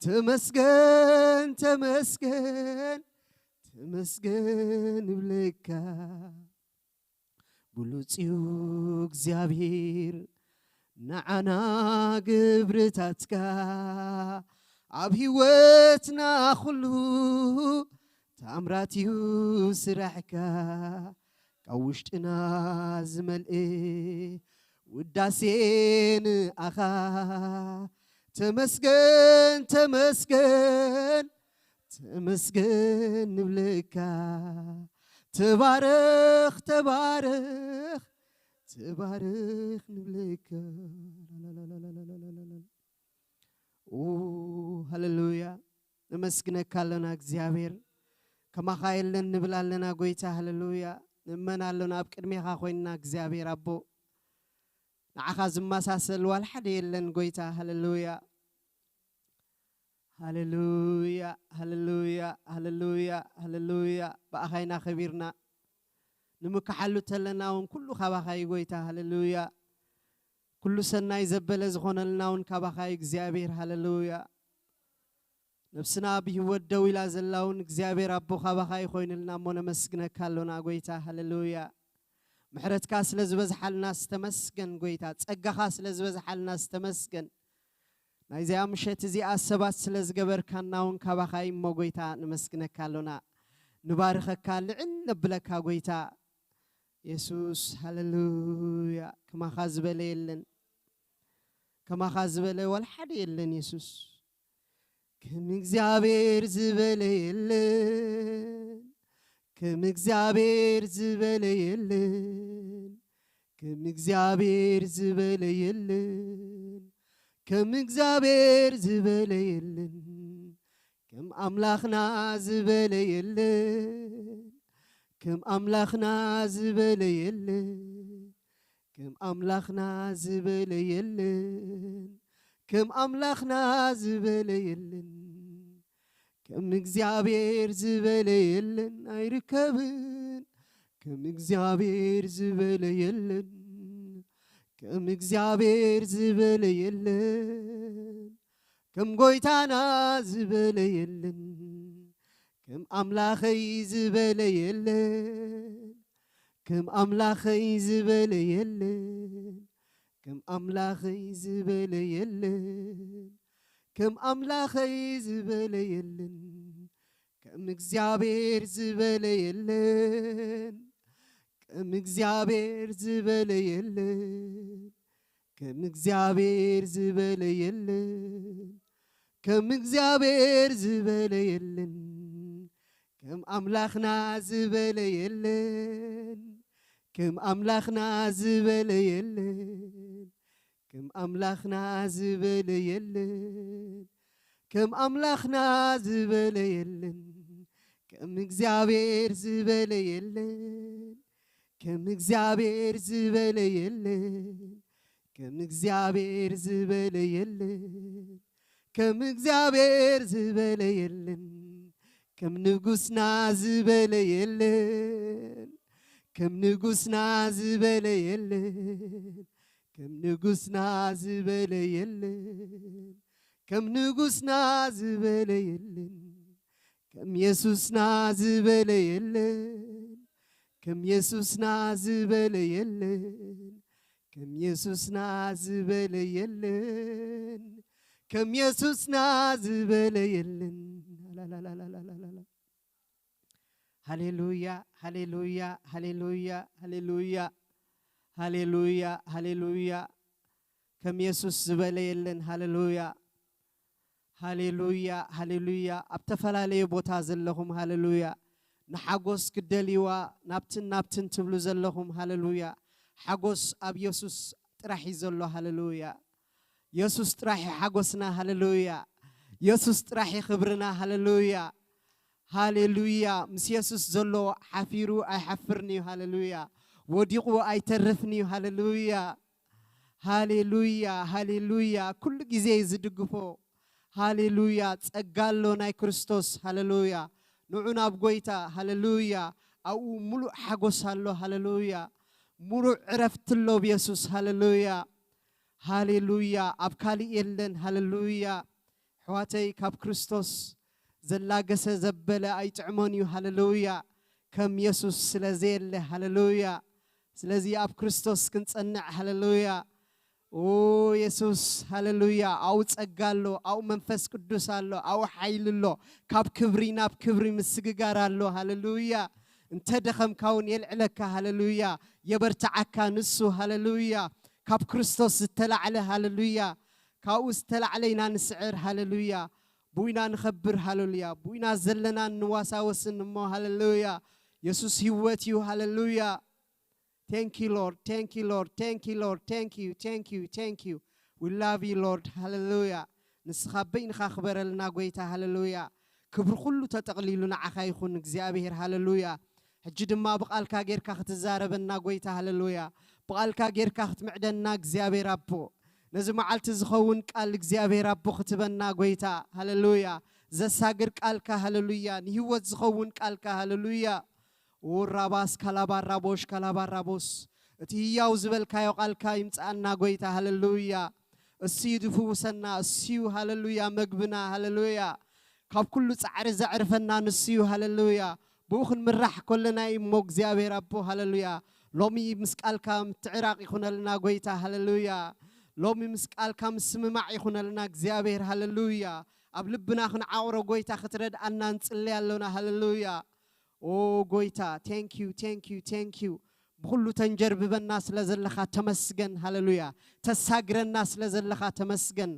ተመስገን ተመስገን ተመስገን እብለካ ብሉጽዩ እግዚኣብሔር ንዓና ግብርታትካ ኣብ ህይወትና ኩሉ ታምራትዩ ስራሕካ ካብ ውሽጥና ዝመልእ ውዳሴ ንኣኻ ተመስገን ተመስገን ተመስገን ንብለካ ተባረኽ ተባረኽ ተባረኽ ንብለካ ሃሌሉያ። ነመስግነካ ኣለና እግዚኣብሔር። ከማኻ የለን ንብል ኣለና ጎይታ። ሃሌሉያ። ንእመን ኣሎና ኣብ ቅድሜኻ ኮይንና እግዚኣብሔር ኣቦ። ንዓኻ ዝመሳሰል ዋላ ሓደ የለን ጎይታ። ሃሌሉያ። ሃሌሉያ፣ ሃሌሉያ፣ ሃሌሉያ፣ ሃሌሉያ። ብኣኻ ኢና ከቢርና። ንምክሓሉ ተለና እውን ኩሉ ካባኻ እዩ ጎይታ። ሃሌሉያ። ኩሉ ሰናይ ዘበለ ዝኾነልና እውን ካባኻ እዩ እግዚኣብሔር። ሃሌሉያ። ነብስና ብህይወት ደው ኢላ ዘላ እውን እግዚኣብሔር ኣቦ ካባኻ እዩ ኮይኑልና እሞ ነመስግነካ ኣሎና ጎይታ። ሃሌሉያ። ምሕረትካ ስለ ዝበዝሓልና ዝተመስገን ጎይታ፣ ጸጋኻ ስለ ዝበዝሓልና ዝተመስገን። ናይዚኣ ምሸት እዚኣ ሰባት ስለ ዝገበርካና እውን ካባኻ እዩ እሞ ጎይታ ነመስግነካ ኣሎና። ንባርኸካ ልዕል ነብለካ ጎይታ። የሱስ ሃሌሉያ። ከማኻ ዝበለ የለን። ከማኻ ዝበለ ዋላ ሓደ የለን የሱስ። ከም እግዚኣብሔር ዝበለ የለን። ከም እግዚኣብሔር ዝበለ የለን። ከም እግዚኣብሔር ዝበለ የለን። ከም እግዚኣብሔር ዝበለ የለን። ከም ኣምላኽና ዝበለ የለን። ከም ኣምላኽና ዝበለ የለን። ከም ኣምላኽና ዝበለ የለን። ከም ኣምላኽና ዝበለ የለን። ከም እግዚኣብሔር ዝበለ የለን ኣይርከብን። ከም እግዚኣብሔር ዝበለ የለን። ከም እግዚኣብሔር ዝበለ የለን። ከም ጎይታና ዝበለ የለን። ከም ኣምላኸይ ዝበለ የለን። ከም ኣምላኸይ ዝበለ የለን። ከም ኣምላኸይ ዝበለ የለን። ከም ኣምላኸይ ዝበለ የለን። ከም እግዚኣብሔር ዝበለ የለን። ከም እግዚኣብሔር ዝበለ የለን። ከም እግዚኣብሔር ዝበለ የለን። ከም እግዚኣብሔር ዝበለ የለን። ከም ኣምላኽና ዝበለ የለን። ከም ኣምላኽና ዝበለ የለን። ከም ኣምላኽና ዝበለ የለን፣ ከም ኣምላኽና ዝበለ የለን፣ ከም እግዚኣብሔር ዝበለ የለን፣ ከም እግዚኣብሔር ዝበለ የለን፣ ከም እግዚኣብሔር ዝበለ የለን፣ ከም እግዚኣብሔር ዝበለ የለን፣ ከም ንጉስና ዝበለ የለን፣ ከም ንጉስና ዝበለ የለን፣ ከም ንጉስና ዝበለ የለን፣ ከም ንጉስና ዝበለ የለን፣ ከም የሱስና ዝበለ የለን፣ ከም የሱስና ዝበለ የለን፣ ከም የሱስና ዝበለ የለን፣ ከም የሱስና ዝበለ የለን። ሃሌሉያ፣ ሃሌሉያ፣ ሃሌሉያ፣ ሃሌሉያ፣ ሃሌሉያ፣ ሃሌሉያ። ከም የሱስ ዝበለ የለን። ሃሌሉያ፣ ሃሌሉያ፣ ሃሌሉያ። ኣብ ተፈላለየ ቦታ ዘለኹም፣ ሃሌሉያ፣ ንሓጎስ ክደልይዋ ናብትን ናብትን ትብሉ ዘለኹም፣ ሃሌሉያ፣ ሓጎስ ኣብ የሱስ ጥራሕ እዩ ዘሎ። ሃሌሉያ። የሱስ ጥራሕ እዩ ሓጎስና። ሃሌሉያ። የሱስ ጥራሕ እዩ ክብርና። ሃሌሉያ። ሃሌሉያ። ምስ የሱስ ዘሎ ሓፊሩ ኣይሓፍርን እዩ። ሃሌሉያ። ወዲቑ ኣይተርፍን እዩ። ሃሌሉያ። ሃሌሉያ፣ ሃሌሉያ። ኩሉ ግዜ እዩ ዝድግፎ። ሃሌሉያ። ጸጋ ኣሎ ናይ ክርስቶስ። ሃሌሉያ። ንዑ ናብ ጐይታ። ሃሌሉያ። ኣብኡ ምሉእ ሓጎስ ኣሎ። ሃሌሉያ። ምሉእ ዕረፍቲ ኣሎ ብየሱስ። ሃሌሉያ። ሃሌሉያ። ኣብ ካልእ የለን። ሃሌሉያ። ኣሕዋተይ፣ ካብ ክርስቶስ ዘላገሰ ዘበለ ኣይጥዕሞን እዩ። ሃሌሉያ። ከም የሱስ ስለ ዘየለ። ሃሌሉያ። ስለዚ ኣብ ክርስቶስ ክንጸንዕ። ሃሌሉያ። ኦ የሱስ፣ ሃሌሉያ። ኣብኡ ጸጋ ኣሎ፣ ኣብኡ መንፈስ ቅዱስ ኣሎ፣ ኣብኡ ሓይሊ ኣሎ። ካብ ክብሪ ናብ ክብሪ ምስግጋር ኣሎ። ሃሌሉያ። እንተ ደኸምካ እውን የልዕለካ። ሃሌሉያ። የበርትዓካ ንሱ። ሃሌሉያ። ካብ ክርስቶስ ዝተላዕለ። ሃሌሉያ። ካብኡ ዝተላዕለ ኢና ንስዕር። ሃሌሉያ። ብኡ ኢና ንኸብር። ሃሌሉያ። ብኡ ኢና ዘለና ንዋሳወስን እሞ። ሃሌሉያ። የሱስ ህይወት እዩ። ሃሌሉያ። Thank you, Lord. Thank you, Lord. Thank you, Lord. Thank you, thank you, thank you. We love you, Lord. ሃሌሉያ። ንስኻ በይንኻ ክበረልና ጐይታ። ሃሌሉያ። ክብሪ ኩሉ ተጠቕሊሉ ንዓኻ ይኹን እግዚኣብሔር። ሃሌሉያ። ሕጂ ድማ ብቓልካ ጌርካ ክትዛረበና ጐይታ። ሃሌሉያ። ብቓልካ ጌርካ ክትምዕደና እግዚኣብሔር ኣቦ። ነዚ መዓልቲ ዝኸውን ቃል እግዚኣብሔር ኣቦ ክትበና ጐይታ። ሃሌሉያ። ዘሳግር ቃልካ። ሃሌሉያ። ንህይወት ዝኸውን ቃልካ። ሃሌሉያ። ራባስ ካላባራቦሽ ካላባራቦስ፣ እቲ ህያው ዝበልካዮ ቃልካ ይምጽኣና ጐይታ። ሃሌሉያ። እሱ እዩ ዝፍውሰና፣ እሱ እዩ፣ ሃሌሉያ፣ መግብና። ሃሌሉያ። ካብ ኩሉ ጻዕሪ ዘዕርፈና ንሱ እዩ። ሃሌሉያ። ብኡ ክንምራሕ ከለና እዩ እሞ እግዚኣብሔር ኣቦ። ሃሌሉያ። ሎሚ ምስ ቃልካ ምትዕራቕ ይኹነልና ጐይታ። ሃሌሉያ። ሎሚ ምስ ቃልካ ምስምማዕ ይኹነልና እግዚኣብሔር። ሃሌሉያ። ኣብ ልብና ክንዓቕሮ ጐይታ ክትረድኣና ንጽሊ ኣሎና። ሃሌሉያ። ኦ ጐይታ፣ thank you, thank you, thank you። ብኹሉ ተንጀርብበና ስለ ዘለኻ ተመስገን። ሃሌሉያ። ተሳግረና ስለ ዘለኻ ተመስገን።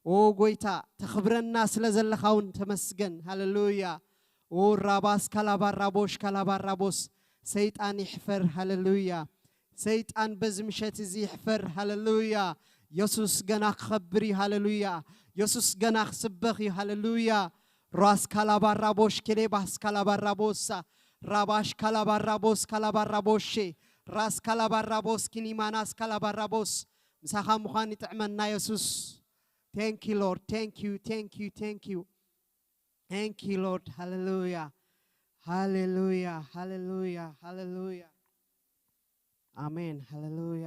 ኦ ጐይታ፣ ተኽብረና ስለ ዘለኻ እውን ተመስገን። ሃሌሉያ። ኦ ራባስ ካላባራቦሽ ካላባራቦስ፣ ሰይጣን ይሕፈር። ሃሌሉያ። ሰይጣን በዚ ምሸት እዚ ይሕፈር። ሃሌሉያ። የሱስ ገና ክኸብር እዩ። ሃሌሉያ። የሱስ ገና ክስበኽ እዩ። ሃሌሉያ። ራስ ካላባራቦሽ ኬሌባስ ካላባራቦሳ፣ ራባሽ ካላባራቦስ ካላባራቦሼ፣ ራስ ካላባራቦስ ኪኒማናስ ካላባራቦስ። ምሳኻ ምዃን ይጥዕመና የሱስ። Thank you, Lord. Thank you, thank you, thank you. Thank you, Lord. ሃሌሉያ፣ ሃሌሉያ፣ ሃሌሉያ፣ ሃሌሉያ። ኣሜን። ሃሌሉያ።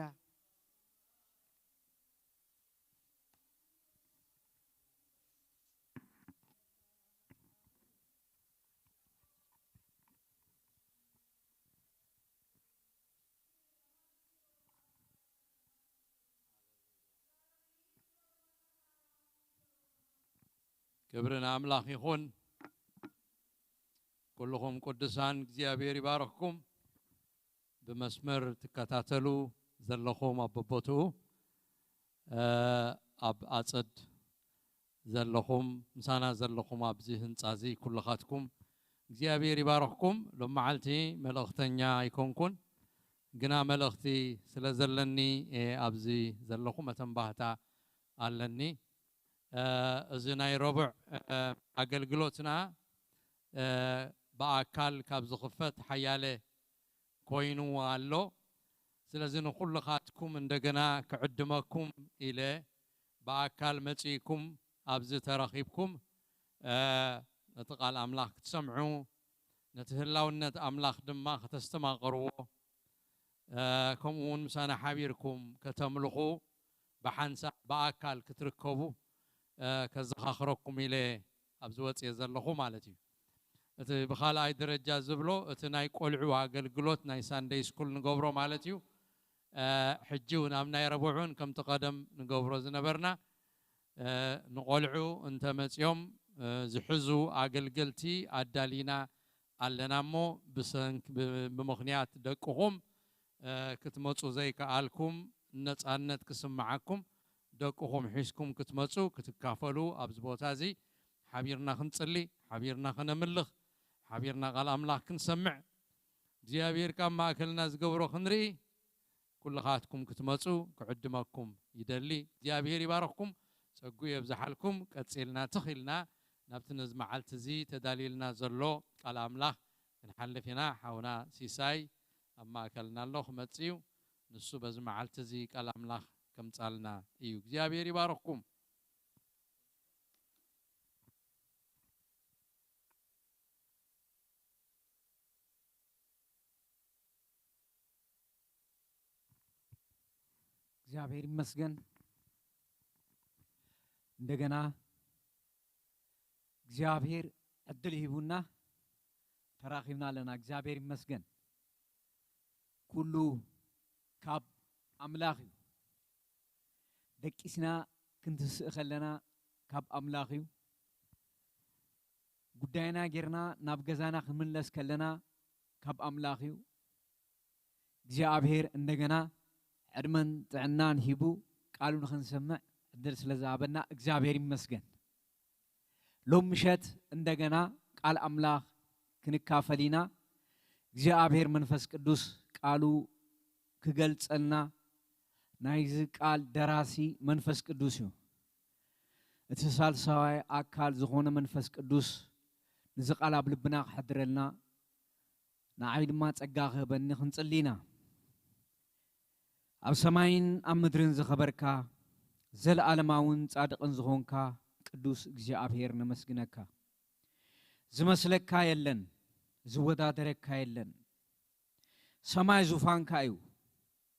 ክብሪ ንኣምላኽ ይኹን። ኩልኹም ቅዱሳን እግዚኣብሔር ይባርኽኩም። ብመስመር ትከታተሉ ዘለኹም ኣብ በቦትኡ፣ እ፣ ኣብ ኣጸድ ዘለኹም፣ ምሳና ዘለኹም ኣብዚ ህንጻ እዚ ኩልኻትኩም እግዚኣብሔር ይባርኽኩም። ሎም መዓልቲ መልእኽተኛ ኣይኮንኩን፣ ግና መልእኽቲ ስለ ዘለኒ እየ ኣብዚ ዘለኹ፣ መተንባህታ ኣለኒ። እ፣ እዚ ናይ ረቡዕ፣ እ፣ ኣገልግሎትና፣ እ፣ ብኣካል ካብ ዝኽፈት ሓያለ ኮይኑ ኣሎ። ስለዚ ንኹልኻትኩም እንደገና ክዕድመኩም ኢለ ብኣካል መጺእኩም ኣብዚ ተረኺብኩም፣ እ፣ ነቲ ቃል ኣምላኽ ክትሰምዑ፣ ነቲ ህላውነት ኣምላኽ ድማ ከተስተማቕርዎ፣ እ፣ ከምኡ እውን ምሳና ሓቢርኩም ከተምልኹ፣ ብሓንሳብ ብኣካል ክትርከቡ፣ እ፣ ከዘኻኽረኩም ኢለ ኣብዚ ወፅየ ዘለኹ ማለት እዩ። እቲ ብኻልኣይ ደረጃ ዝብሎ፣ እቲ ናይ ቆልዑ ኣገልግሎት፣ ናይ ሳንደይ ስኩል ንገብሮ ማለት እዩ። እ፣ ሕጂ እውን ኣብ ናይ ረቡዕ እውን ከምቲ ቀደም ንገብሮ ዝነበርና፣ እ፣ ንቆልዑ እንተመፅዮም፣ እ፣ ዝሕዙ ኣገልገልቲ ኣዳሊና ኣለና እሞ፣ ብሰንክ-፣ ብ-፣ ብምኽንያት ደቅኹም፣ እ፣ ክትመፁ ዘይከኣልኩም፣ ነፃነት ክስምዓኩም፣ ደቅኹም ሒዝኩም ክትመፁ፣ ክትካፈሉ፣ ኣብዚ ቦታ እዚ ሓቢርና ክንፅሊ፣ ሓቢርና ከነምልኽ፣ ሓቢርና ቃል ኣምላኽ ክንሰምዕ፣ እግዚኣብሔር ካብ ማእከልና ዝገብሮ ክንርኢ፣ ኩልኻትኩም ክትመፁ ክዕድመኩም ይደሊ። እግዚኣብሔር ይባርኽኩም፣ ጸጉ የብዝሓልኩም። ቀጺልና ትኽ ኢልና ናብቲ ነዚ መዓልቲ እዚ ተዳልዩልና ዘሎ ቃል ኣምላኽ ክንሓልፍ ኢና። ሓውና ሲሳይ ኣብ ማእከልና ኣሎ፣ ክመጽእ እዩ። ንሱ በዚ መዓልቲ እዚ ቃል ኣምላኽ ከምጻልና እዩ። እግዚኣብሔር ይባርኽኩም። እግዚኣብሔር ይመስገን። እንደገና እግዚኣብሔር ዕድል ሂቡና ተራኺብና ኣለና። እግዚኣብሔር ይመስገን። ኩሉ ካብ ኣምላኽ እዩ። ደቂስና ክንትስእ ከለና ካብ ኣምላኽ እዩ። ጉዳይና ጌርና ናብ ገዛና ክንምለስ ከለና ካብ ኣምላኽ እዩ። እግዚኣብሔር እንደገና ዕድመን ጥዕናን ሂቡ ቃሉ ንኽንሰምዕ ዕድል ስለ ዝሃበና እግዚኣብሔር ይመስገን። ሎም ምሸት እንደገና ቃል ኣምላኽ ክንካፈል ኢና። እግዚኣብሔር መንፈስ ቅዱስ ቃሉ ክገልጸልና ናይዚ ቃል ደራሲ መንፈስ ቅዱስ እዩ። እቲ ሳልሳዋይ ኣካል ዝኾነ መንፈስ ቅዱስ ንዚ ቃል ኣብ ልብና ክሕድረልና ንዓይ ድማ ጸጋ ክህበኒ ክንጽሊ ኢና። ኣብ ሰማይን ኣብ ምድርን ዝኸበርካ ዘለኣለማውን ጻድቕን ዝኾንካ ቅዱስ እግዚኣብሔር ነመስግነካ። ዝመስለካ የለን፣ ዝወዳደረካ የለን። ሰማይ ዙፋንካ እዩ፣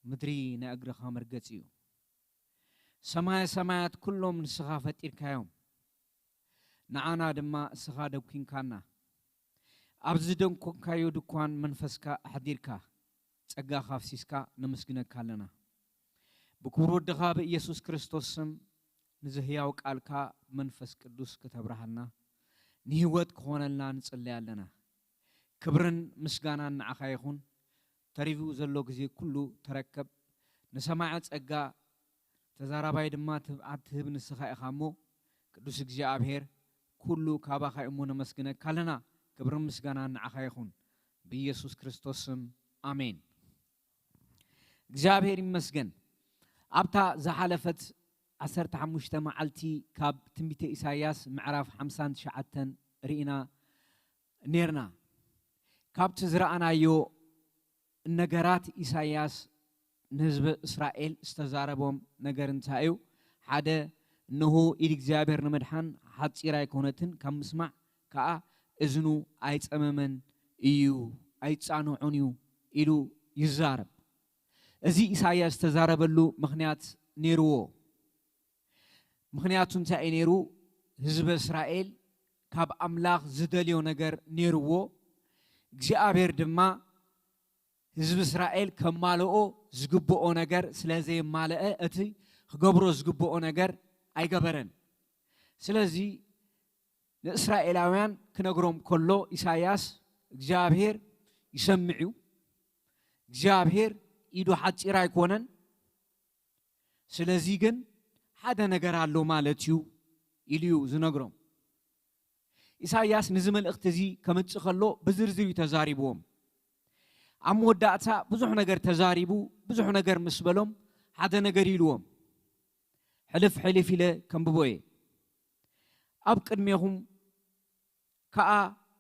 ምድሪ ናይ እግርኻ መርገጺ እዩ። ሰማየ ሰማያት ኩሎም ንስኻ ፈጢርካዮም፣ ንዓና ድማ እስኻ ደንኩንካና። ኣብ ዝደንኮንካዮ ድኳን መንፈስካ ኣሕዲርካ፣ ጸጋኻ ኣፍሲስካ ነመስግነካ ኣለና። ብክቡር ወድኻ ብኢየሱስ ክርስቶስ ስም ንዚ ህያው ቃልካ መንፈስ ቅዱስ ክተብርሃልና ንህይወት ክኾነልና ንጽለይ ኣለና። ክብርን ምስጋናን ንዓኻ ይኹን። ተሪፉ ዘሎ ግዜ ኩሉ ተረከብ። ንሰማዒ ጸጋ ተዛራባይ ድማ ትብዓት ትህብ ንስኻ ኢኻ እሞ፣ ቅዱስ እግዚኣብሔር ኩሉ ካባኻ እዩ እሞ ነመስግነካ ኣለና። ክብርን ምስጋናን ንዓኻ ይኹን። ብኢየሱስ ክርስቶስ ስም ኣሜን። እግዚኣብሔር ይመስገን። ኣብታ ዝሓለፈት ዓሰርተ ሓሙሽተ መዓልቲ ካብ ትንቢተ ኢሳይያስ ምዕራፍ ሓምሳን ትሽዓተን ርኢና ኔርና። ካብቲ ዝረኣናዮ ነገራት ኢሳይያስ ንህዝቢ እስራኤል ዝተዛረቦም ነገር እንታይ እዩ? ሓደ፣ እንሆ ኢድ እግዚኣብሔር ንምድሓን ሓጺር ኣይኮነትን፣ ካብ ምስማዕ ከኣ እዝኑ ኣይጸመመን እዩ፣ ኣይጻንዑን እዩ ኢሉ ይዛረብ። እዚ ኢሳይያስ ዝተዛረበሉ ምኽንያት ኔርዎ። ምኽንያቱ እንታይ እዩ ኔሩ? ህዝቢ እስራኤል ካብ ኣምላኽ ዝደልዮ ነገር ኔርዎ። እግዚኣብሔር ድማ ህዝቢ እስራኤል ከማልኦ ዝግብኦ ነገር ስለ ዘየማልአ፣ እቲ ክገብሮ ዝግብኦ ነገር ኣይገበረን። ስለዚ ንእስራኤላውያን ክነግሮም ከሎ ኢሳይያስ፣ እግዚኣብሔር ይሰምዕ እዩ፣ እግዚኣብሔር ኢዱ ሓጺር ኣይኮነን፣ ስለዚ ግን ሓደ ነገር ኣሎ ማለት እዩ ኢሉ እዩ ዝነግሮም። ኢሳይያስ ነዚ መልእኽቲ እዚ ከምጽእ ከሎ ብዝርዝር እዩ ተዛሪብዎም። ኣብ መወዳእታ ብዙሕ ነገር ተዛሪቡ፣ ብዙሕ ነገር ምስ በሎም ሓደ ነገር ኢልዎም። ሕልፍ ሕልፍ ኢለ ከንብቦ እየ። ኣብ ቅድሜኹም ከኣ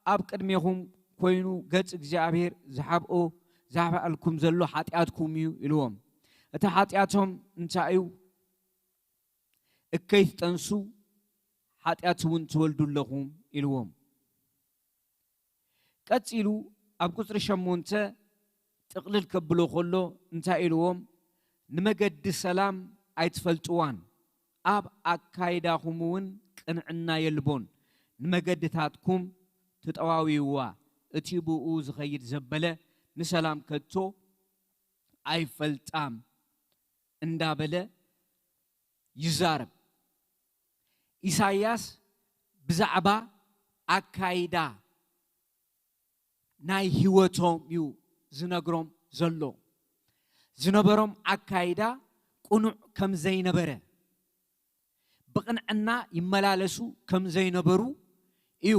ኣብ ቅድሜኹም ኮይኑ ገጽ እግዚኣብሔር ዝሓብኦ ዝሓብኣልኩም ዘሎ ሓጢኣትኩም እዩ ኢልዎም። እቲ ሓጢኣቶም እንታይ እዩ? እከይ ትጠንሱ ሓጢኣት እውን ትወልዱ ኣለኹም ኢልዎም። ቀጺሉ ኣብ ቁጽሪ ሸሞንተ ጥቕልል ከብሎ ከሎ እንታይ ኢልዎም? ንመገዲ ሰላም ኣይትፈልጥዋን፣ ኣብ ኣካይዳኹም እውን ቅንዕና የልቦን። ንመገድታትኩም ትጠዋውይዋ፣ እቲ ብኡ ዝኸይድ ዘበለ ንሰላም ከቶ ኣይፈልጣም እንዳበለ ይዛረብ። ኢሳይያስ ብዛዕባ ኣካይዳ ናይ ህይወቶም እዩ ዝነግሮም ዘሎ። ዝነበሮም ኣካይዳ ቅኑዕ ከም ዘይነበረ፣ ብቕንዕና ይመላለሱ ከም ዘይነበሩ እዩ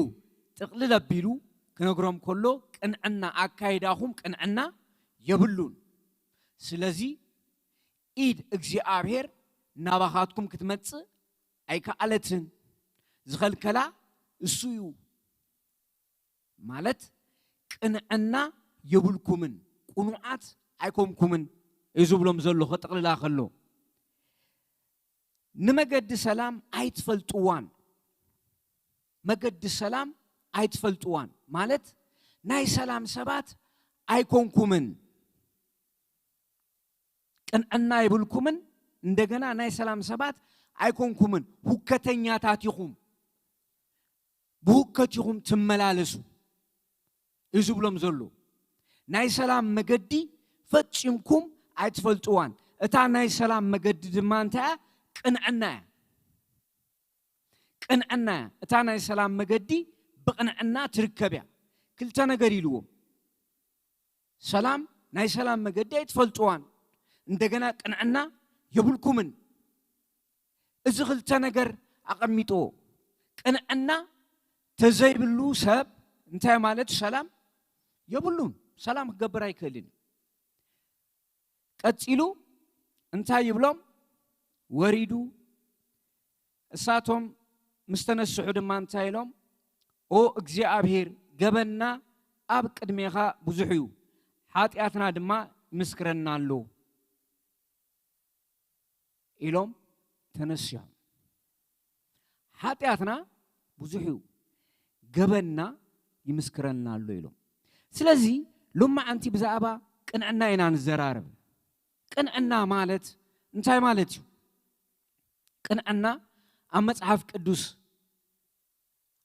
ጥቕልል ኣቢሉ ክነግሮም ከሎ፣ ቅንዕና ኣካይዳኹም ቅንዕና የብሉን። ስለዚ ኢድ እግዚኣብሔር ናባኻትኩም ክትመጽእ ኣይከኣለትን። ዝኸልከላ እሱ እዩ። ማለት ቅንዕና የብልኩምን፣ ቅኑዓት ኣይኮንኩምን እዩ ዝብሎም ዘሎ ከጥቕልላ ከሎ። ንመገዲ ሰላም ኣይትፈልጥዋን። መገዲ ሰላም ኣይትፈልጥዋን ማለት ናይ ሰላም ሰባት ኣይኮንኩምን። ቅንዕና የብልኩምን፣ እንደገና ናይ ሰላም ሰባት ኣይኮንኩምን፣ ሁከተኛታት ኢኹም፣ ብሁከት ኢኹም ትመላለሱ እዩ ዝብሎም ዘሎ። ናይ ሰላም መገዲ ፈጺምኩም ኣይትፈልጥዋን። እታ ናይ ሰላም መገዲ ድማ እንታይ እያ? ቅንዕና እያ። ቅንዕና እያ። እታ ናይ ሰላም መገዲ ብቕንዕና ትርከብ እያ። ክልተ ነገር ኢልዎም። ሰላም፣ ናይ ሰላም መገዲ ኣይትፈልጥዋን፣ እንደገና ቅንዕና የብልኩምን። እዚ ክልተ ነገር ኣቐሚጥዎ። ቅንዕና ተዘይብሉ ሰብ እንታይ ማለት እዩ? ሰላም የብሉን። ሰላም ክገብር ኣይክእልን እዩ። ቀጺሉ እንታይ ይብሎም? ወሪዱ። እሳቶም ምስ ተነስሑ ድማ እንታይ ኢሎም? ኦ እግዚኣብሔር፣ ገበንና ኣብ ቅድሜኻ ብዙሕ እዩ፣ ሓጢኣትና ድማ ይምስክረና ኣሎ ኢሎም ተነሲሖም። ሓጢኣትና ብዙሕ እዩ፣ ገበንና ይምስክረና ኣሎ ኢሎም። ስለዚ ሎማዓንቲ ብዛዕባ ቅንዕና ኢና ንዘራረብ። ቅንዕና ማለት እንታይ ማለት እዩ? ቅንዕና ኣብ መጽሓፍ ቅዱስ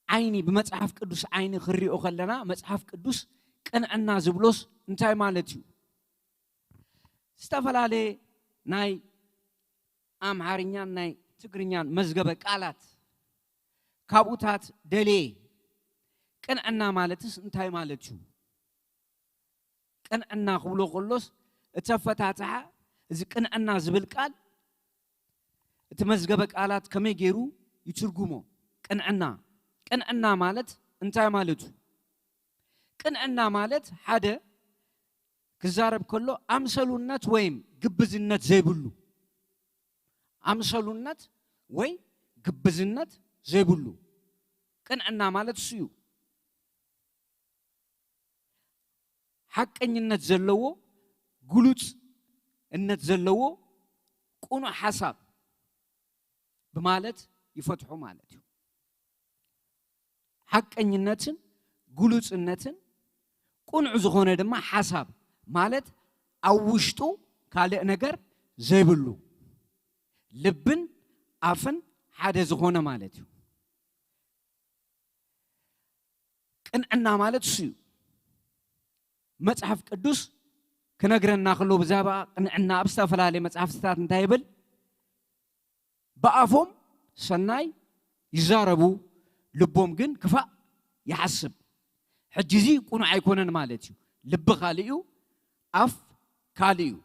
ዓይኒ፣ ብመጽሓፍ ቅዱስ ዓይኒ ክንሪኦ ከለና፣ መጽሓፍ ቅዱስ ቅንዕና ዝብሎስ እንታይ ማለት እዩ? ዝተፈላለየ ናይ ኣምሓርኛን ናይ ትግርኛን መዝገበ ቃላት ካብኡታት ደልየ። ቅንዕና ማለትስ እንታይ ማለት እዩ? ቅንዕና ክብሎ ከሎስ፣ እቲ ኣፈታትሓ፣ እዚ ቅንዕና ዝብል ቃል፣ እቲ መዝገበ ቃላት ከመይ ገይሩ ይትርጉሞ? ቅንዕና፣ ቅንዕና ማለት እንታይ ማለት እዩ? ቅንዕና ማለት ሓደ ክዛረብ ከሎ ኣምሰሉነት ወይም ግብዝነት ዘይብሉ፣ ኣምሰሉነት ወይ ግብዝነት ዘይብሉ፣ ቅንዕና ማለት እሱ እዩ። ሓቀኝነት ዘለዎ፣ ግሉጽነት ዘለዎ፣ ቅኑዕ ሓሳብ ብማለት ይፈትሑ ማለት እዩ። ሓቀኝነትን ግሉጽነትን ቅኑዕ ዝኾነ ድማ ሓሳብ ማለት ኣብ ውሽጡ ካልእ ነገር ዘይብሉ፣ ልብን ኣፍን ሓደ ዝኾነ ማለት እዩ። ቅንዕና ማለት እሱ እዩ። መጽሓፍ ቅዱስ ክነግረና ከሎ ብዛዕባ ቅንዕና ኣብ ዝተፈላለየ መጽሓፍትታት እንታይ ይብል? ብኣፎም ሰናይ ይዛረቡ፣ ልቦም ግን ክፋእ ይሓስብ። ሕጂ እዚ ቅኑዕ ኣይኮነን ማለት እዩ። ልቢ ካልእ እዩ፣ ኣፍ ካልእ እዩ።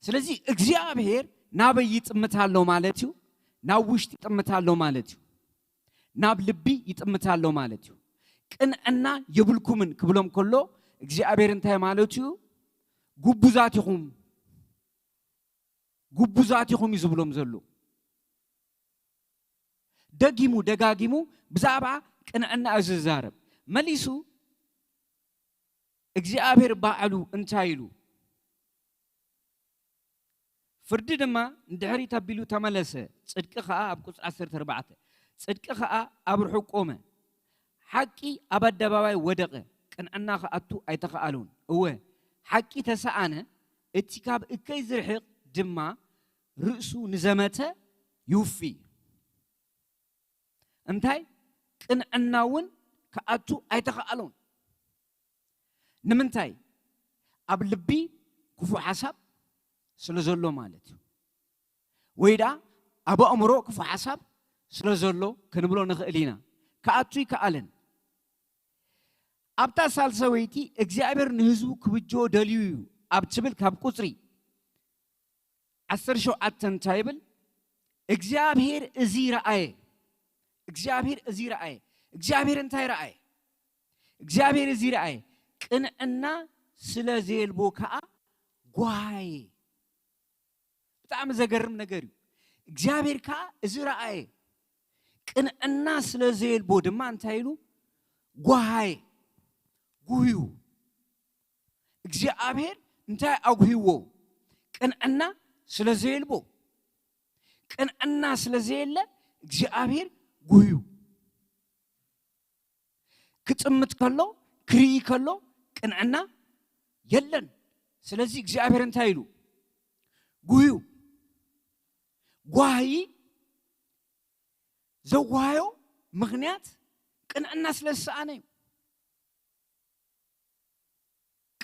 ስለዚ እግዚኣብሔር ናበይ ይጥምት ኣሎ ማለት እዩ? ናብ ውሽጢ ይጥምት ኣሎ ማለት እዩ። ናብ ልቢ ይጥምት ኣሎ ማለት እዩ። ቅንዕና የብልኩምን ክብሎም ከሎ እግዚኣብሔር እንታይ ማለቱ እዩ? ግቡዛት ኢኹም፣ ግቡዛት ኢኹም እዩ ዝብሎም ዘሎ። ደጊሙ ደጋጊሙ ብዛዕባ ቅንዕና እዩ ዝዛረብ። መሊሱ እግዚኣብሔር ባዕሉ እንታይ ኢሉ? ፍርዲ ድማ ንድሕሪት ኣቢሉ ተመለሰ፣ ጽድቂ ኸኣ ኣብ ቁጽሪ ዓሰርተ ኣርባዕተ፣ ጽድቂ ኸኣ ኣብ ርሑቕ ቆመ፣ ሓቂ ኣብ ኣደባባይ ወደቐ፣ ቅንዕና ክኣቱ ኣይተኸኣሎን። እወ፣ ሓቂ ተሰኣነ፣ እቲ ካብ እከይ ዝርሕቕ ድማ ርእሱ ንዘመተ ይውፊ። እንታይ? ቅንዕና እውን ክኣቱ ኣይተኸኣሎን። ንምንታይ? ኣብ ልቢ ክፉእ ሓሳብ ስለ ዘሎ ማለት እዩ። ወይ ደኣ ኣብ ኣእምሮ ክፉእ ሓሳብ ስለ ዘሎ ክንብሎ ንኽእል ኢና። ክኣቱ ይከኣለን። ኣብታ ሳልሰወይቲ እግዚኣብሔር ንህዝቡ ክብጆ ደልዩ እዩ ኣብ ትብል ካብ ቁጽሪ ዓሰርተ ሸውዓተ እንታይ ይብል? እግዚኣብሔር እዚ ረኣየ። እግዚኣብሔር እዚ ረኣየ። እግዚኣብሔር እንታይ ረኣየ? እግዚኣብሔር እዚ ረኣየ። ቅንዕና ስለ ዘየልቦ ከኣ ጓሃየ። ብጣዕሚ ዘገርም ነገር እዩ። እግዚኣብሔር ከኣ እዚ ረኣየ። ቅንዕና ስለ ዘየልቦ ድማ እንታይ ኢሉ? ጓሃየ። ጉህዩ። እግዚኣብሔር እንታይ ኣጉህይዎ? ቅንዕና ስለ ዘየልቦ። ቅንዕና ስለ ዘየለ እግዚኣብሔር ጉህዩ። ክጥምት ከሎ፣ ክርኢ ከሎ ቅንዕና የለን። ስለዚ እግዚኣብሔር እንታይ ኢሉ? ጉህዩ። ጓሂ ዘጓሃዮ ምኽንያት ቅንዕና ስለ ዝሰኣነ እዩ።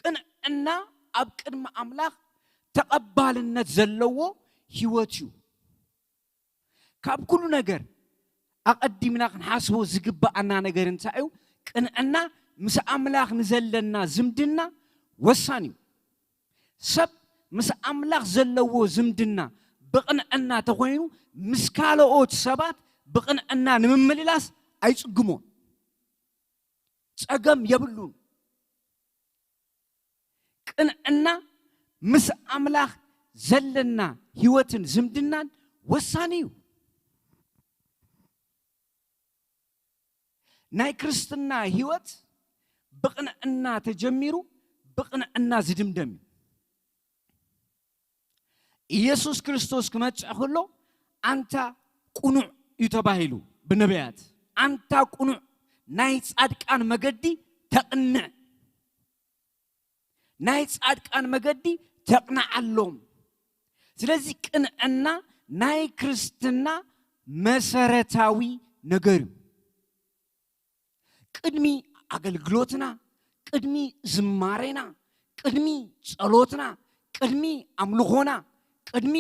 ቅንዕና ኣብ ቅድሚ ኣምላኽ ተቐባልነት ዘለዎ ህይወት እዩ። ካብ ኩሉ ነገር ኣቐዲምና ክንሓስቦ ዝግብኣና ነገር እንታይ እዩ? ቅንዕና ምስ ኣምላኽ ንዘለና ዝምድና ወሳኒ እዩ። ሰብ ምስ ኣምላኽ ዘለዎ ዝምድና ብቕንዕና ተኾይኑ፣ ምስ ካልኦት ሰባት ብቕንዕና ንምምልላስ ኣይጽግሞን። ጸገም የብሉን። ቅንዕና ምስ ኣምላኽ ዘለና ህይወትን ዝምድናን ወሳኒ እዩ። ናይ ክርስትና ህይወት ብቕንዕና ተጀሚሩ ብቕንዕና ዝድምደም እዩ። ኢየሱስ ክርስቶስ ክመጽእ ከሎ ኣንታ ቅኑዕ እዩ ተባሂሉ ብነቢያት። ኣንታ ቅኑዕ፣ ናይ ጻድቃን መገዲ ተቕንዕ፣ ናይ ጻድቃን መገዲ ተቕንዓሎም። ስለዚ ቅንዕና ናይ ክርስትና መሰረታዊ ነገር እዩ። ቅድሚ ኣገልግሎትና፣ ቅድሚ ዝማሬና፣ ቅድሚ ጸሎትና፣ ቅድሚ ኣምልኾና፣ ቅድሚ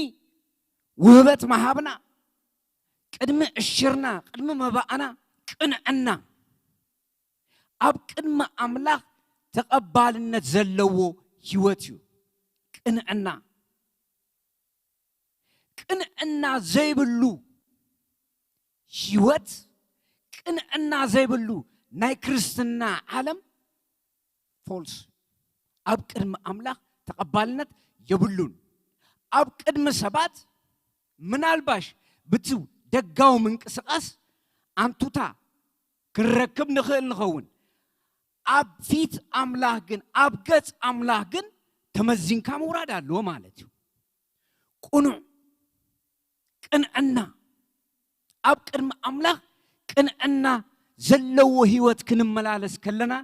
ውህበት መሃብና፣ ቅድሚ ዕሽርና፣ ቅድሚ መባእና ቅንዕና። ኣብ ቅድሚ ኣምላኽ ተቐባልነት ዘለዎ ህይወት እዩ ቅንዕና። ቅንዕና ዘይብሉ ህይወት፣ ቅንዕና ዘይብሉ ናይ ክርስትና ዓለም ፎልስ፣ ኣብ ቅድሚ ኣምላኽ ተቐባልነት የብሉን። ኣብ ቅድሚ ሰባት ምናልባሽ ብቲ ደጋዊ ምንቅስቓስ ኣንቱታ ክንረክብ ንኽእል ንኸውን። ኣብ ፊት ኣምላኽ ግን፣ ኣብ ገጽ ኣምላኽ ግን ተመዚንካ ምውራድ ኣለዎ ማለት እዩ። ቅኑዕ ቅንዕና፣ ኣብ ቅድሚ ኣምላኽ ቅንዕና ዘለዎ ህይወት ክንመላለስ ከለና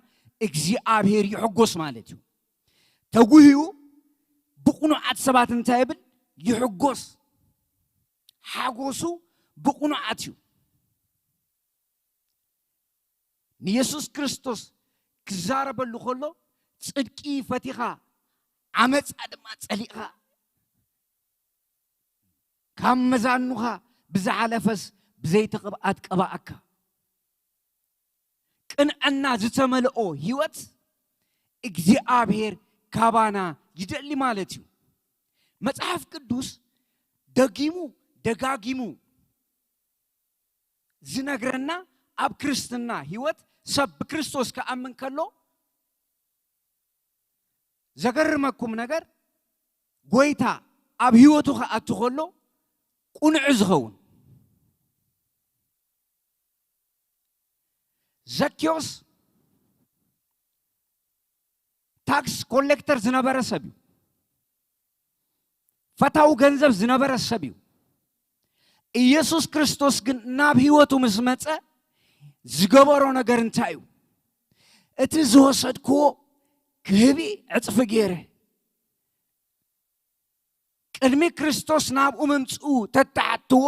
እግዚኣብሔር ይሕጎስ ማለት እዩ። ተጉህዩ ብቕኑዓት ሰባት እንታይ ይብል? ይሕጎስ። ሓጎሱ ብቕኑዓት እዩ። ንየሱስ ክርስቶስ ክዛረበሉ ከሎ ጽድቂ ፈቲኻ ዓመጻ ድማ ጸሊእኻ ካብ መዛኑኻ ብዝሓለፈስ ብዘይቲ ቅብኣት ቀባኣካ። ቅንዕና ዝተመልኦ ህይወት እግዚኣብሔር ካባና ይደሊ ማለት እዩ። መጽሓፍ ቅዱስ ደጊሙ ደጋጊሙ ዝነግረና ኣብ ክርስትና ህይወት ሰብ ብክርስቶስ ክኣምን ከሎ ዘገርመኩም ነገር፣ ጎይታ ኣብ ህይወቱ ክኣቱ ከሎ ቁኑዕ ዝኸውን። ዘኪዮስ ታክስ ኮሌክተር ዝነበረ ሰብ እዩ። ፈታዊ ገንዘብ ዝነበረ ሰብ እዩ። ኢየሱስ ክርስቶስ ግን ናብ ህይወቱ ምስ መጸ ዝገበሮ ነገር እንታይ እዩ? "እቲ ዝወሰድክዎ ክህቢ ዕጽፊ ገይረ፣ ቅድሚ ክርስቶስ ናብኡ ምምጽኡ ተተሓትዎ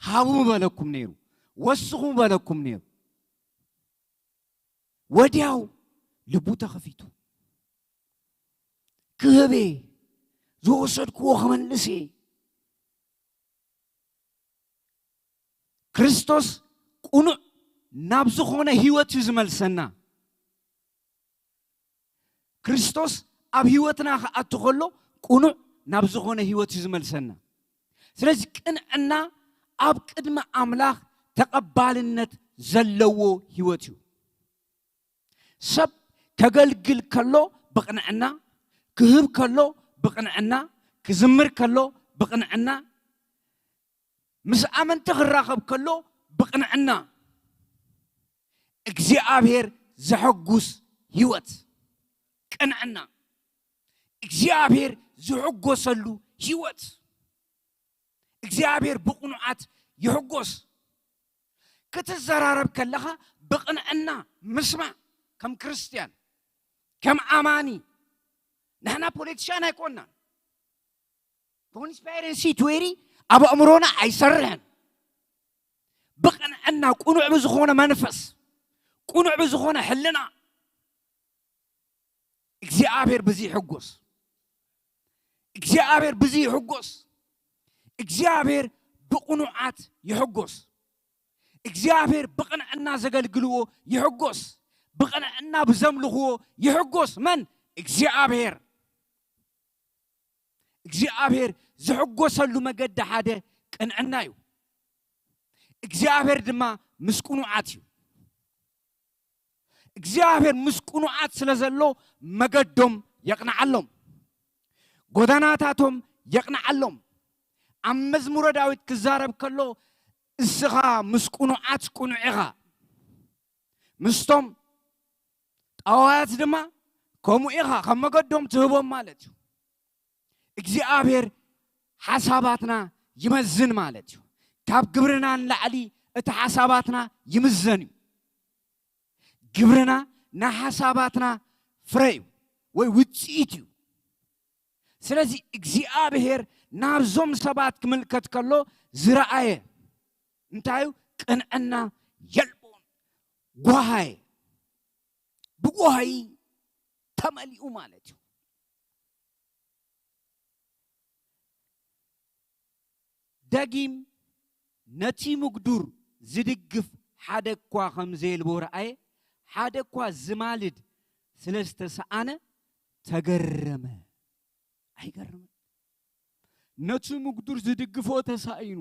ሃቡ ምበለኩም ነይሩ፣ ወስኹ ምበለኩም ነይሩ።" ወዲያው ልቡ ተኸፊቱ፣ "ክህብ እየ፣ ዝወሰድክዎ ክመልስ እየ።" ክርስቶስ ቁኑዕ ናብ ዝኾነ ህይወት እዩ ዝመልሰና። ክርስቶስ ኣብ ህይወትና ክኣቱ ከሎ ቁኑዕ ናብ ዝኾነ ህይወት እዩ ዝመልሰና። ስለዚ ቅንዕና ኣብ ቅድሚ ኣምላኽ ተቐባልነት ዘለዎ ህይወት እዩ። ሰብ ከገልግል ከሎ ብቕንዕና፣ ክህብ ከሎ ብቕንዕና፣ ክዝምር ከሎ ብቕንዕና፣ ምስ ኣመንቲ ክራኸብ ከሎ ብቕንዕና፣ እግዚኣብሔር ዘሐጉስ ህይወት። ቅንዕና እግዚኣብሔር ዝሕጎሰሉ ህይወት። እግዚኣብሔር ብቕኑዓት ይሕጎስ። ክትዘራረብ ከለኻ ብቕንዕና ምስማዕ፣ ከም ክርስትያን፣ ከም ኣማኒ። ንሕና ፖለቲሻን ኣይኮናን። ኮንስፓይረሲ ቲዮሪ ኣብ ኣእምሮና ኣይሰርሕን። ብቕንዕና፣ ቁኑዕ ብዝኾነ መንፈስ፣ ቁኑዕ ብዝኾነ ሕልና እግዚኣብሔር ብዚ ይሕጎስ። እግዚኣብሔር ብዚ ይሕጎስ። እግዚኣብሔር ብቕኑዓት ይሕጎስ። እግዚኣብሔር ብቕንዕና ዘገልግልዎ ይሕጎስ። ብቕንዕና ብዘምልኽዎ ይሕጎስ። መን? እግዚኣብሔር። እግዚኣብሔር ዝሕጎሰሉ መገዲ ሓደ ቅንዕና እዩ። እግዚኣብሔር ድማ ምስ ቅኑዓት እዩ። እግዚኣብሔር ምስ ቅኑዓት ስለ ዘሎ መገዶም የቕንዓሎም፣ ጎደናታቶም የቕንዓሎም። ኣብ መዝሙረ ዳዊት ክዛረብ ከሎ፣ "እስኻ ምስ ቅኑዓት ቅኑዕ ኢኻ፣ ምስቶም ጠዋያት ድማ ከምኡ ኢኻ፣ ከም መገዶም ትህቦም" ማለት እዩ። እግዚኣብሔር ሓሳባትና ይመዝን ማለት እዩ። ካብ ግብርና ንላዕሊ እቲ ሓሳባትና ይምዘን እዩ። ግብርና ናይ ሓሳባትና ፍረ እዩ ወይ ውጽኢት እዩ። ስለዚ እግዚኣብሔር ናብዞም ሰባት ክምልከት ከሎ ዝረኣየ እንታይ እዩ? ቅንዕና የልቦን። ጓሃየ፣ ብጓሂ ተመሊኡ ማለት እዩ። ደጊም ነቲ ምጉዱር ዝድግፍ ሓደ እኳ ከም ዘየልቦ ረኣየ፣ ሓደ እኳ ዝማልድ ስለ ዝተሰኣነ ተገረመ። ኣይገርምን? ነቲ ምጉዱር ዝድግፎ ተሳኢኑ።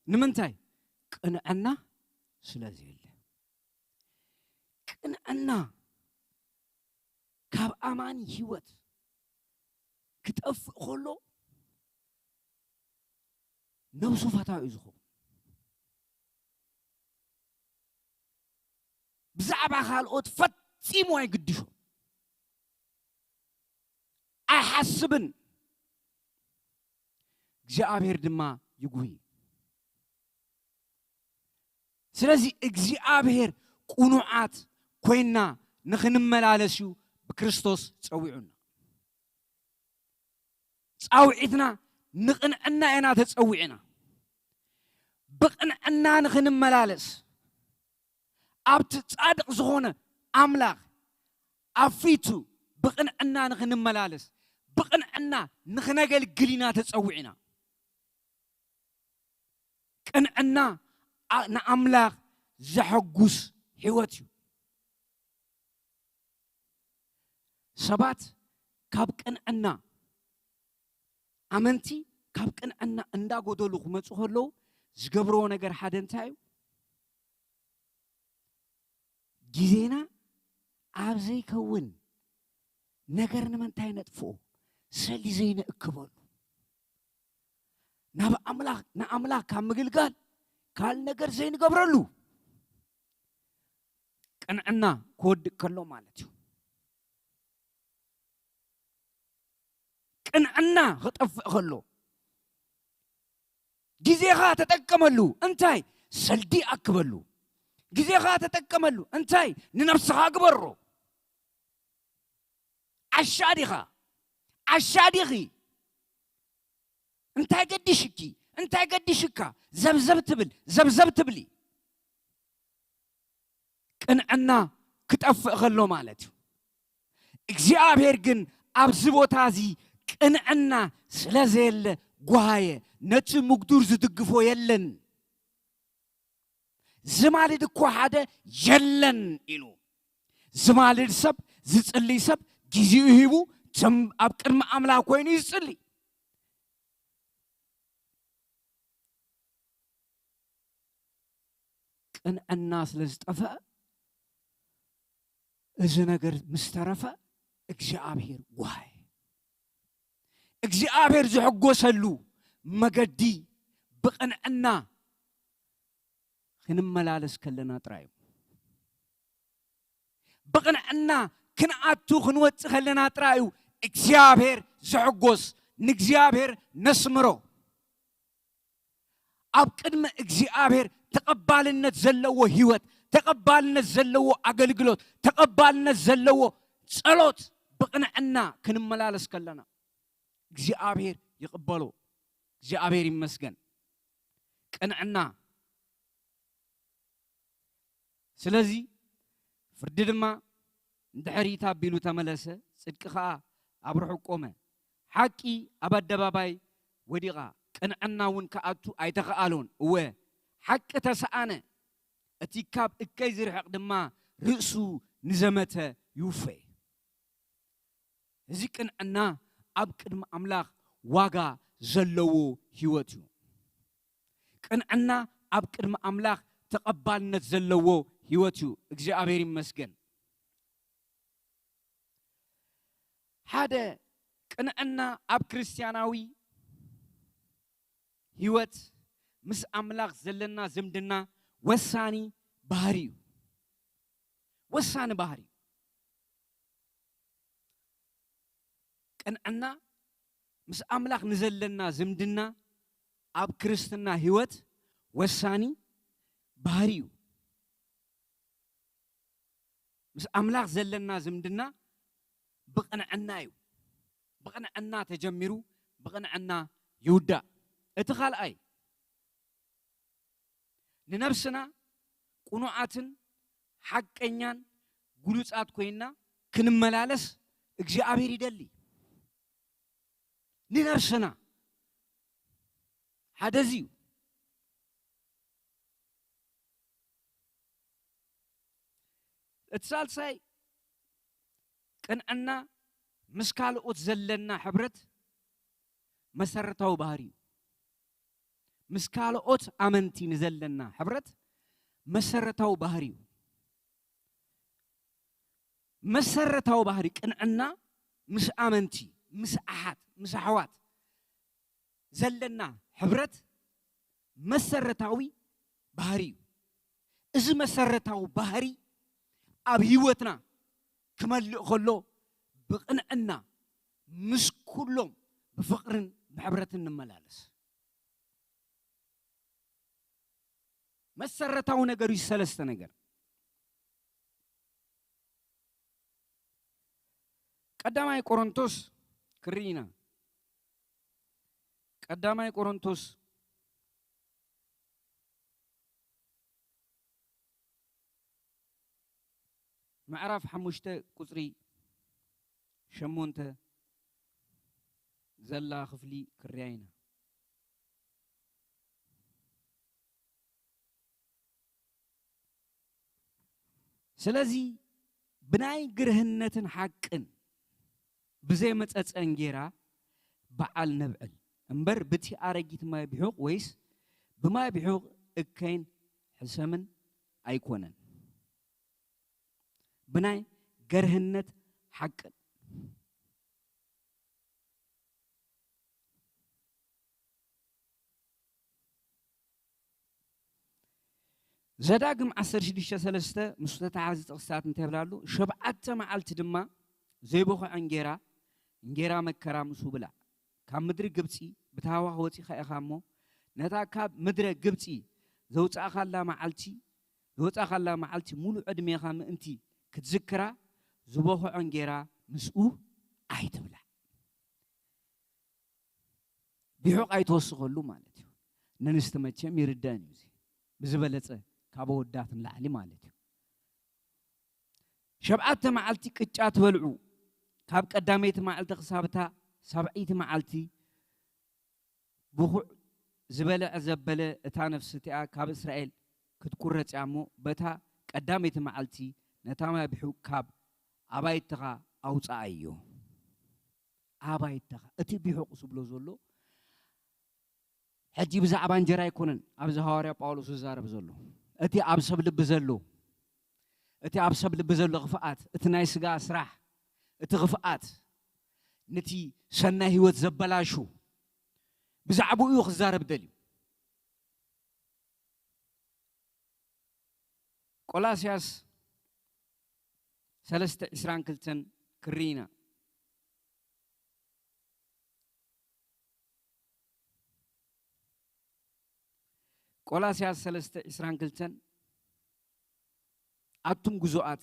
ንምንታይ? ቅንዕና ስለ ዘየለ። ቅንዕና ካብ ኣማኒ ህይወት ክጠፍእ ከሎ ነብሱ ፈታዊ እዩ ዝኸውን። ብዛዕባ ካልኦት ፈጺሙ ኣይግድሾ፣ ኣይሓስብን። እግዚኣብሔር ድማ ይጉሂ። ስለዚ እግዚኣብሔር ቅኑዓት ኮይና ንኽንመላለስ እዩ ብክርስቶስ ጸዊዑና። ጻውዒትና ንቕንዕና ኢና ተጸዊዕና። ብቕንዕና ንኽንመላለስ፣ ኣብቲ ጻድቕ ዝኾነ ኣምላኽ ኣብ ፊቱ ብቕንዕና ንኽንመላለስ፣ ብቕንዕና ንኽነገልግል ኢና ተጸዊዕና። ቅንዕና ኣ-፣ ንኣምላኽ ዘሐጉስ ህይወት እዩ። ሰባት ካብ ቅንዕና፣ ኣመንቲ ካብ ቅንዕና እንዳጎደሉ ክመጹ ከለዉ ዝገብርዎ ነገር ሓደ እንታይ እዩ? ግዜና ኣብ ዘይከውን ነገር ንምንታይ ነጥፍኦ? ሰሊ ዘይንእክበሉ፣ ናብ ኣምላኽ ንኣምላኽ ካብ ምግልጋል ካልእ ነገር ዘይንገብረሉ ቅንዕና ክወድእ ከሎ ማለት እዩ። ቅንዕና ክጠፍእ ከሎ ግዜኻ ተጠቀመሉ። እንታይ? ሰልዲ ኣክበሉ። ግዜኻ ተጠቀመሉ። እንታይ? ንነብስኻ ግበሮ። ዓሻ ዲኻ? ዓሻ ዲኺ? እንታይ ገዲሽኪ? እንታይ ገዲሽካ? ዘብዘብ ትብል፣ ዘብዘብ ትብሊ። ቅንዕና ክጠፍእ ከሎ ማለት እዩ። እግዚኣብሔር ግን ኣብዚ ቦታ እዚ ቅንዕና ስለ ዘየለ ጓየ፣ ነቲ ምጉዱር ዝድግፎ የለን። ዝማልድ እኮ ሓደ የለን ኢሉ። ዝማልድ ሰብ፣ ዝጽልይ ሰብ ግዜኡ ሂቡ ትም-፣ ኣብ ቅድሚ ኣምላኽ ኮይኑ ይጽሊ። ቅንዕና ስለ ዝጠፍአ፣ እዚ ነገር ምስ ተረፈ እግዚኣብሔር ጓየ። እግዚኣብሔር ዝሕጎሰሉ መገዲ ብቕንዕና ክንመላለስ ከለና ጥራይ እዩ። ብቕንዕና ክንኣቱ ክንወጽእ ከለና ጥራይ እዩ እግዚኣብሔር ዝሕጎስ፣ ንእግዚኣብሔር ነስምሮ። ኣብ ቅድሚ እግዚኣብሔር ተቐባልነት ዘለዎ ህይወት፣ ተቐባልነት ዘለዎ ኣገልግሎት፣ ተቐባልነት ዘለዎ ጸሎት ብቕንዕና ክንመላለስ ከለና እግዚኣብሔር ይቕበሎ። እግዚኣብሔር ይመስገን። ቅንዕና። ስለዚ ፍርዲ ድማ ንድሕሪት ኣቢሉ ተመለሰ፣ ጽድቂ ኸኣ ኣብ ርሑቕ ቆመ። ሓቂ ኣብ ኣደባባይ ወዲቓ፣ ቅንዕና እውን ክኣቱ ኣይተኸኣሎን። እወ፣ ሓቂ ተሰኣነ። እቲ ካብ እከይ ዝርሕቕ ድማ ርእሱ ንዘመተ ይውፈ። እዚ ቅንዕና ኣብ ቅድሚ ኣምላኽ ዋጋ ዘለዎ ህይወት እዩ። ቅንዕና ኣብ ቅድሚ ኣምላኽ ተቐባልነት ዘለዎ ህይወት እዩ። እግዚኣብሔር ይመስገን። ሓደ፣ ቅንዕና ኣብ ክርስትያናዊ ህይወት ምስ ኣምላኽ ዘለና ዝምድና ወሳኒ ባህሪ እዩ። ወሳኒ ባህሪ እዩ። ቅንዕና ምስ ኣምላኽ ንዘለና ዝምድና ኣብ ክርስትና ህይወት ወሳኒ ባህሪ እዩ። ምስ ኣምላኽ ዘለና ዝምድና ብቕንዕና እዩ። ብቕንዕና ተጀሚሩ፣ ብቕንዕና ይውዳእ። እቲ ካልኣይ፣ ንነብስና ቅኑዓትን ሓቀኛን ግሉጻት ኮይንና ክንመላለስ እግዚኣብሔር ይደሊ። ንነብስና ሓደ እዚ እዩ። እቲ ሳልሳይ፣ ቅንዕና ምስ ካልኦት ዘለና ሕብረት መሰረታዊ ባህሪ እዩ። ምስ ካልኦት ኣመንቲ ንዘለና ሕብረት መሰረታዊ ባህሪ እዩ። መሰረታዊ ባህሪ ቅንዕና ምስ ኣመንቲ፣ ምስ ኣሓት፣ ምስ ኣሕዋት ዘለና ሕብረት መሰረታዊ ባህሪ እዩ። እዚ መሰረታዊ ባህሪ ኣብ ህይወትና ክመልእ ከሎ ብቕንዕና ምስ ኩሎም ብፍቕርን ብሕብረትን ንመላለስ። መሰረታዊ ነገር እዩ፣ ሰለስተ ነገር። ቀዳማይ ቆሮንቶስ ክርኢ ኢና። ቀዳማይ ቆሮንቶስ ምዕራፍ ሓሙሽተ ቁጽሪ ሸሞንተ ዘላ ክፍሊ ክርያ ኢና። ስለዚ ብናይ ግርህነትን ሓቅን ብዘይመጸጸ እንጌራ በዓል ነብዕል እምበር፣ ብቲ ኣረጊት ማይ ብሑቕ ወይስ ብማይ ብሑቕ እከይን ሕሰምን ኣይኮነን። ብናይ ገርህነት ሓቅን። ዘዳግም ዓሰርተ ሽዱሽተ ሰለስተ ምስ ተተሓዚ ጥቕስታት እንታይ ይብል ኣሎ? "ሸብዓተ መዓልቲ ድማ ዘይቦኽዐ እንጌራ፣ እንጌራ መከራ ምስኡ ብላዕ። ካብ ምድሪ ግብጺ ብታህዋኽ ወጺኻ ኢኻ እሞ፣ ነታ ካብ ምድረ ግብጺ ዘውጻእካላ መዓልቲ፣ ዘውጻእካላ መዓልቲ ሙሉእ ዕድሜኻ ምእንቲ ክትዝክራ፣ ዝቦኽዖ እንጌራ ምስኡ ኣይትብላዕ።" ቢሑቕ ኣይትወስኸሉ ማለት እዩ። ነንስቲ መቸም ይርደአን እዩ እዚ። ብዝበለጸ ካብ ኣወዳት ንላዕሊ ማለት እዩ። "ሸብዓተ መዓልቲ ቅጫ ትበልዑ፣ ካብ ቀዳመይቲ መዓልቲ ክሳብ እታ ሳብዐይቲ መዓልቲ ብኹዕ ዝበልዐ ዘበለ እታ ነፍሲ እቲኣ ካብ እስራኤል ክትቁረጽ እያ እሞ፣ በታ ቀዳመይቲ መዓልቲ ነታ ማይ ቢሑቕ ካብ ኣባይትኻ ኣውጽኣዮ።" ኣባይትኻ፣ እቲ ቢሑቕ ዝብሎ ዘሎ፣ ሕጂ ብዛዕባ እንጀራ ኣይኮነን ኣብዚ ሃዋርያ ጳውሎስ ዝዛረብ ዘሎ። እቲ ኣብ ሰብ ልቢ ዘሎ፣ እቲ ኣብ ሰብ ልቢ ዘሎ ክፍኣት፣ እቲ ናይ ስጋ ስራሕ፣ እቲ ክፍኣት፣ ነቲ ሰናይ ህይወት ዘበላሹ፣ ብዛዕባኡ እዩ ክዛረብ ደልዩ። ቆላስያስ ሰለስተ ዕስራን ክልተን ክርኢ ኢና። ቆላስያስ ሰለስተ ዕስራን ክልተን፣ "ኣቱም ግዙኣት፣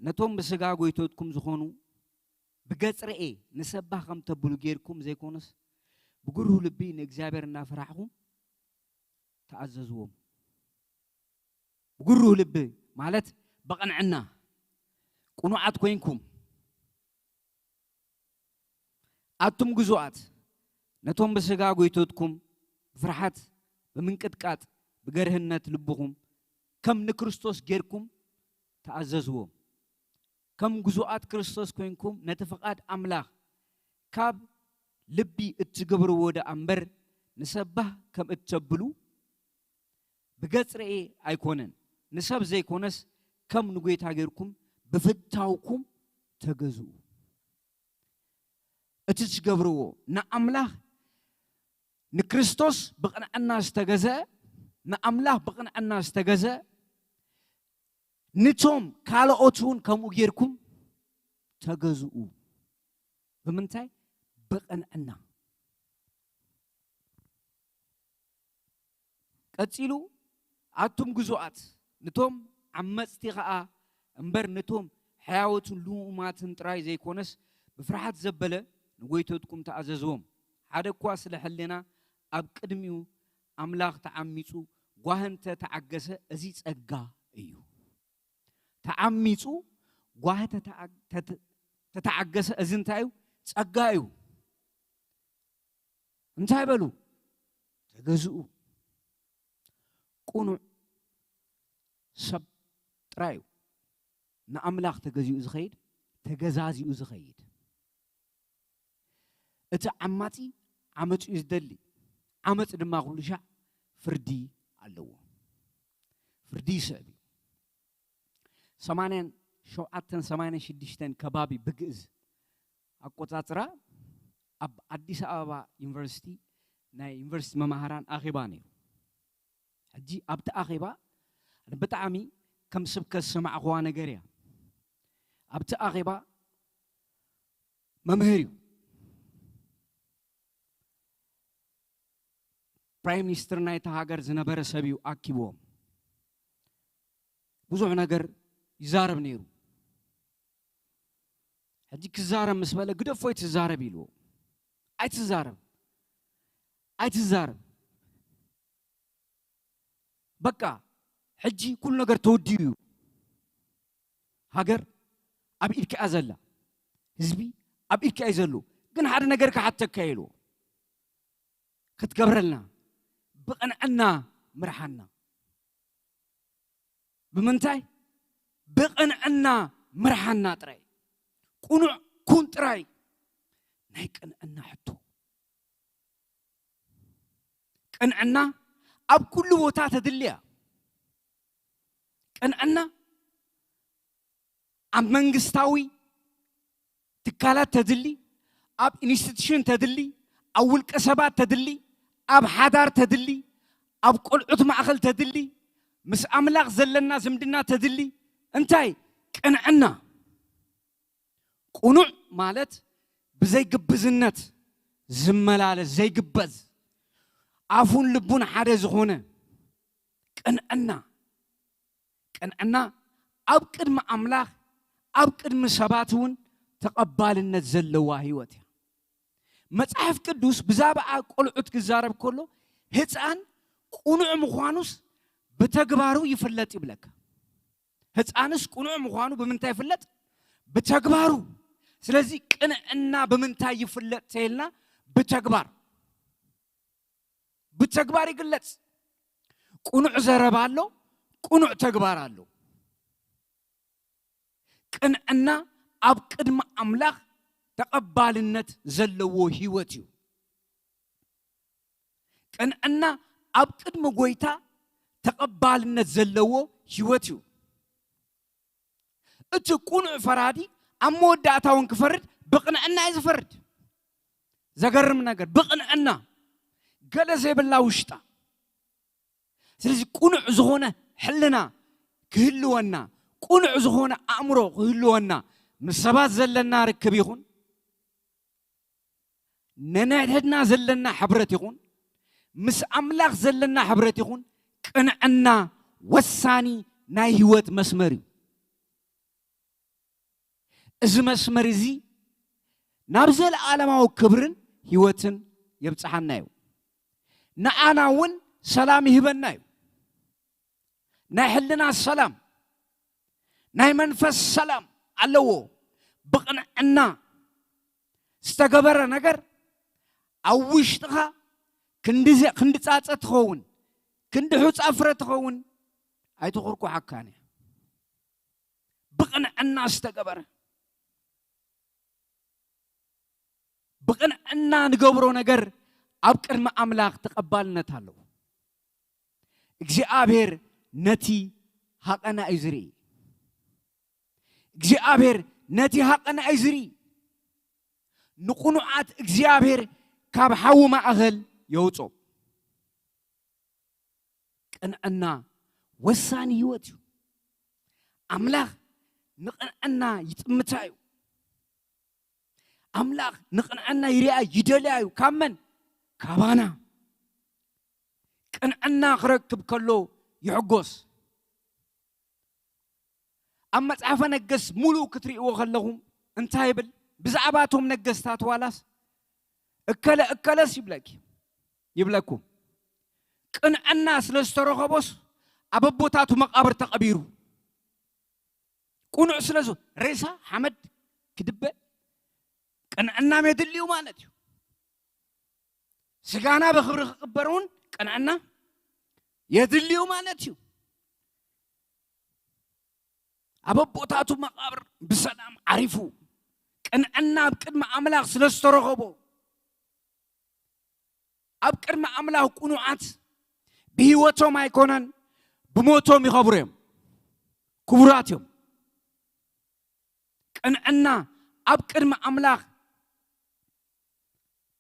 ነቶም ብስጋ ጎይቶትኩም ዝኾኑ ብገጽ ርኤ ንሰባህ ከም ተብሉ ጌርኩም ዘይኮነስ፣ ብግሩህ ልቢ ንእግዚኣብሔር እናፈራሕኹም ተኣዘዝዎም።" ብግሩህ ልቢ ማለት ብቕንዕና ቅኑዓት ኮይንኩም፣ ኣቱም ግዙኣት፣ ነቶም ብስጋ ጎይቶትኩም ብፍርሓት፣ ብምንቅጥቃጥ፣ ብገርህነት ልብኹም ከም ንክርስቶስ ጌርኩም ተኣዘዝዎም። ከም ግዙኣት ክርስቶስ ኮይንኩም ነቲ ፍቓድ ኣምላኽ ካብ ልቢ እትገብርዎ ደኣ እምበር፣ ንሰባህ ከም እተብሉ ብገጽ ርኤ ኣይኮነን፣ ንሰብ ዘይኮነስ ከም ንጎይታ ጌርኩም ብፍታውኩም ተገዝኡ። እቲ ትገብርዎ ንኣምላኽ፣ ንክርስቶስ ብቕንዕና ዝተገዝአ፣ ንኣምላኽ ብቕንዕና ዝተገዝአ፣ ንቶም ካልኦት እውን ከምኡ ጌርኩም ተገዝኡ። ብምንታይ? ብቕንዕና። ቀጺሉ፣ ኣቱም ግዙኣት፣ ንቶም ዓመጽቲ ኸኣ እምበር፣ ንቶም ሕያዎትን ልኡማትን ጥራይ ዘይኮነስ፣ ብፍርሓት ዘበለ ንጎይቶትኩም ተኣዘዝዎም። ሓደ እኳ ስለ ሕልና ኣብ ቅድሚኡ ኣምላኽ ተዓሚጹ ጓህ እንተ ተዓገሰ፣ እዚ ጸጋ እዩ። ተዓሚጹ ጓህ ተተዓ-፣ ተተ-፣ ተተዓገሰ፣ እዚ እንታይ እዩ? ጸጋ እዩ። እንታይ በሉ? ተገዝኡ። ቅኑዕ ሰብ ጥራይ እዩ ንኣምላኽ ተገዚኡ ዝኸይድ፣ ተገዛዚኡ ዝኸይድ። እቲ ዓማጺ ዓመጽ እዩ ዝደሊ። ዓመጽ ድማ ኩሉ ሻዕ ፍርዲ ኣለዎ። ፍርዲ ይስዕብ እዩ። ሰማንያን ሸውዓተን ሰማንያን ሽዱሽተን ከባቢ ብግእዝ ኣቆጻጽራ ኣብ ኣዲስ ኣበባ ዩኒቨርሲቲ ናይ ዩኒቨርሲቲ መማህራን ኣኼባ ነይሩ። ሕጂ ኣብቲ ኣኼባ ብጣዕሚ ከም ስብከት ዝሰማዕኽዋ ነገር እያ። ኣብቲ ኣኼባ መምህር እዩ። ፕራይም ሚኒስትር ናይታ ሃገር ዝነበረ ሰብ እዩ ኣኪብዎም። ብዙሕ ነገር ይዛረብ ነይሩ። ሕጂ ክዛረብ ምስ በለ፣ "ግደፎ ኣይትዛረብ" ኢልዎ። "ኣይትዛረብ፣ ኣይትዛረብ። በቃ ሕጂ ኩሉ ነገር ተወዲኡ እዩ። ሃገር ኣብ ኢድካ እያ ዘላ። ህዝቢ ኣብ ኢድካ እዩ ዘሎ። ግን ሓደ ነገር ክሓተካ" ኢልዎ። "ክትገብረልና፣ ብቕንዕና ምርሓና።" ብምንታይ? ብቕንዕና ምርሓና ጥራይ። ቅኑዕ ኩን ጥራይ። ናይ ቅንዕና ሕቶ። ቅንዕና ኣብ ኩሉ ቦታ ተድልያ። ቅንዕና ኣብ መንግስታዊ ትካላት ተድሊ፣ ኣብ ኢንስቲትዩሽን ተድሊ፣ ኣብ ውልቀ ሰባት ተድሊ፣ ኣብ ሓዳር ተድሊ፣ ኣብ ቆልዑት ማእኸል ተድሊ፣ ምስ ኣምላኽ ዘለና ዝምድና ተድሊ። እንታይ? ቅንዕና። ቅኑዕ ማለት ብዘይግብዝነት ዝመላለስ፣ ዘይግበዝ፣ ኣፉን ልቡን ሓደ ዝኾነ። ቅንዕና። ቅንዕና ኣብ ቅድሚ ኣምላኽ፣ ኣብ ቅድሚ ሰባት እውን ተቐባልነት ዘለዋ ህይወት እያ። መጽሓፍ ቅዱስ ብዛዕባ ቆልዑት ክዛረብ ከሎ፣ ህፃን ቅኑዕ ምዃኑስ ብተግባሩ ይፍለጥ ይብለካ። ህፃንስ ቅኑዕ ምዃኑ ብምንታይ ይፍለጥ? ብተግባሩ። ስለዚ ቅንዕና ብምንታይ ይፍለጥ ተይልና፣ ብተግባር። ብተግባር ይግለጽ። ቅኑዕ ዘረባ ኣሎ፣ ቅኑዕ ተግባር ኣሎ። ቅንዕና ኣብ ቅድሚ ኣምላኽ ተቐባልነት ዘለዎ ህይወት እዩ። ቅንዕና ኣብ ቅድሚ ጎይታ ተቐባልነት ዘለዎ ህይወት እዩ። እቲ ቅኑዕ ፈራዲ ኣብ መወዳእታ እውን ክፈርድ ብቕንዕና እዩ ዝፈርድ። ዘገርም ነገር፣ ብቕንዕና፣ ገለ ዘይብላ ውሽጣ። ስለዚ ቅኑዕ ዝኾነ ሕልና ክህልወና፣ ቅኑዕ ዝኾነ ኣእምሮ ክህልወና፣ ምስ ሰባት ዘለና ርክብ ይኹን፣ ነንሕድሕድና ዘለና ሕብረት ይኹን፣ ምስ ኣምላኽ ዘለና ሕብረት ይኹን፣ ቅንዕና ወሳኒ ናይ ህይወት መስመር እዩ። እዚ መስመር እዚ ናብ ዘለኣለማዊ ክብርን ህይወትን የብጽሓና እዩ። ንዓና እውን ሰላም ይህበና እዩ። ናይ ሕልና ሰላም፣ ናይ መንፈስ ሰላም ኣለዎ። ብቕንዕና ዝተገበረ ነገር ኣብ ውሽጥኻ ክንዲ ዘ-፣ ክንዲ ጻጸ ትኸውን፣ ክንዲ ሑጻ ፍረ ትኸውን፣ ኣይትኹርኩሓካን እያ። ብቕንዕና ዝተገበረ፣ ብቕንዕና ንገብሮ ነገር ኣብ ቅድሚ ኣምላኽ ተቐባልነት ኣለዎ። እግዚኣብሔር ነቲ ሃቐና እዩ ዝርኢ። እግዚኣብሔር ነቲ ሃቐና እዩ ዝርኢ። ንቕኑዓት እግዚኣብሔር ካብ ሓዊ ማእኸል የውጾም። ቅንዕና ወሳኒ ህይወት እዩ። ኣምላኽ ንቕንዕና ይጥምታ እዩ። ኣምላኽ ንቕንዕና ይሪኣ ይደልያ እዩ። ካብ መን? ካባና። ቅንዕና ክረክብ ከሎ ይሕጎስ። ኣብ መጽሓፈ ነገስት ሙሉእ ክትርእይዎ ከለኹም እንታይ ይብል? ብዛዕባ እቶም ነገስታት ዋላስ እከለ እከለስ ይብለኪ፣ ይብለኩም። ቅንዕና ስለ ዝተረኸቦስ ኣብ ኣቦታቱ መቓብር ተቐቢሩ። ቅኑዕ ስለ ዝ-፣ ሬሳ ሓመድ ክድበ ቅንዕና የድልዩ ማለት እዩ። ስጋና ብኽብሪ ክቕበር እውን ቅንዕና የድልዩ ማለት እዩ። ኣብ ኣቦታቱ መቓብር ብሰላም ዓሪፉ፣ ቅንዕና ኣብ ቅድሚ ኣምላኽ ስለ ዝተረኸቦ፣ ኣብ ቅድሚ ኣምላኽ ቅኑዓት ብህይወቶም ኣይኮነን፣ ብሞቶም ይኸብሩ እዮም፣ ክቡራት እዮም። ቅንዕና ኣብ ቅድሚ ኣምላኽ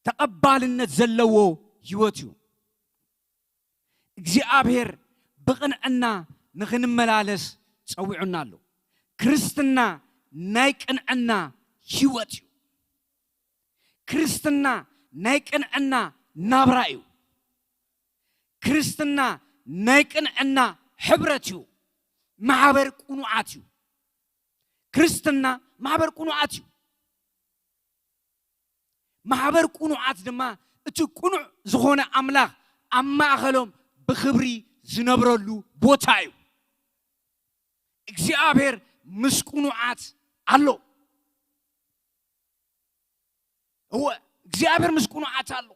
ተቐባልነት ዘለዎ ህይወት እዩ። እግዚኣብሔር ብቕንዕና ንኽንመላለስ ጸዊዑና ኣሎ። ክርስትና ናይ ቅንዕና ህይወት እዩ። ክርስትና ናይ ቅንዕና ናብራ እዩ። ክርስትና ናይ ቅንዕና ሕብረት እዩ። ማሕበር ቅኑዓት እዩ። ክርስትና ማሕበር ቅኑዓት እዩ። ማሕበር ቅኑዓት ድማ እቲ ቅኑዕ ዝኾነ ኣምላኽ ኣብ ማእኸሎም ብኽብሪ ዝነብረሉ ቦታ እዩ። እግዚኣብሔር ምስ ቅኑዓት ኣሎ። እወ፣ እግዚኣብሔር ምስ ቅኑዓት ኣሎ።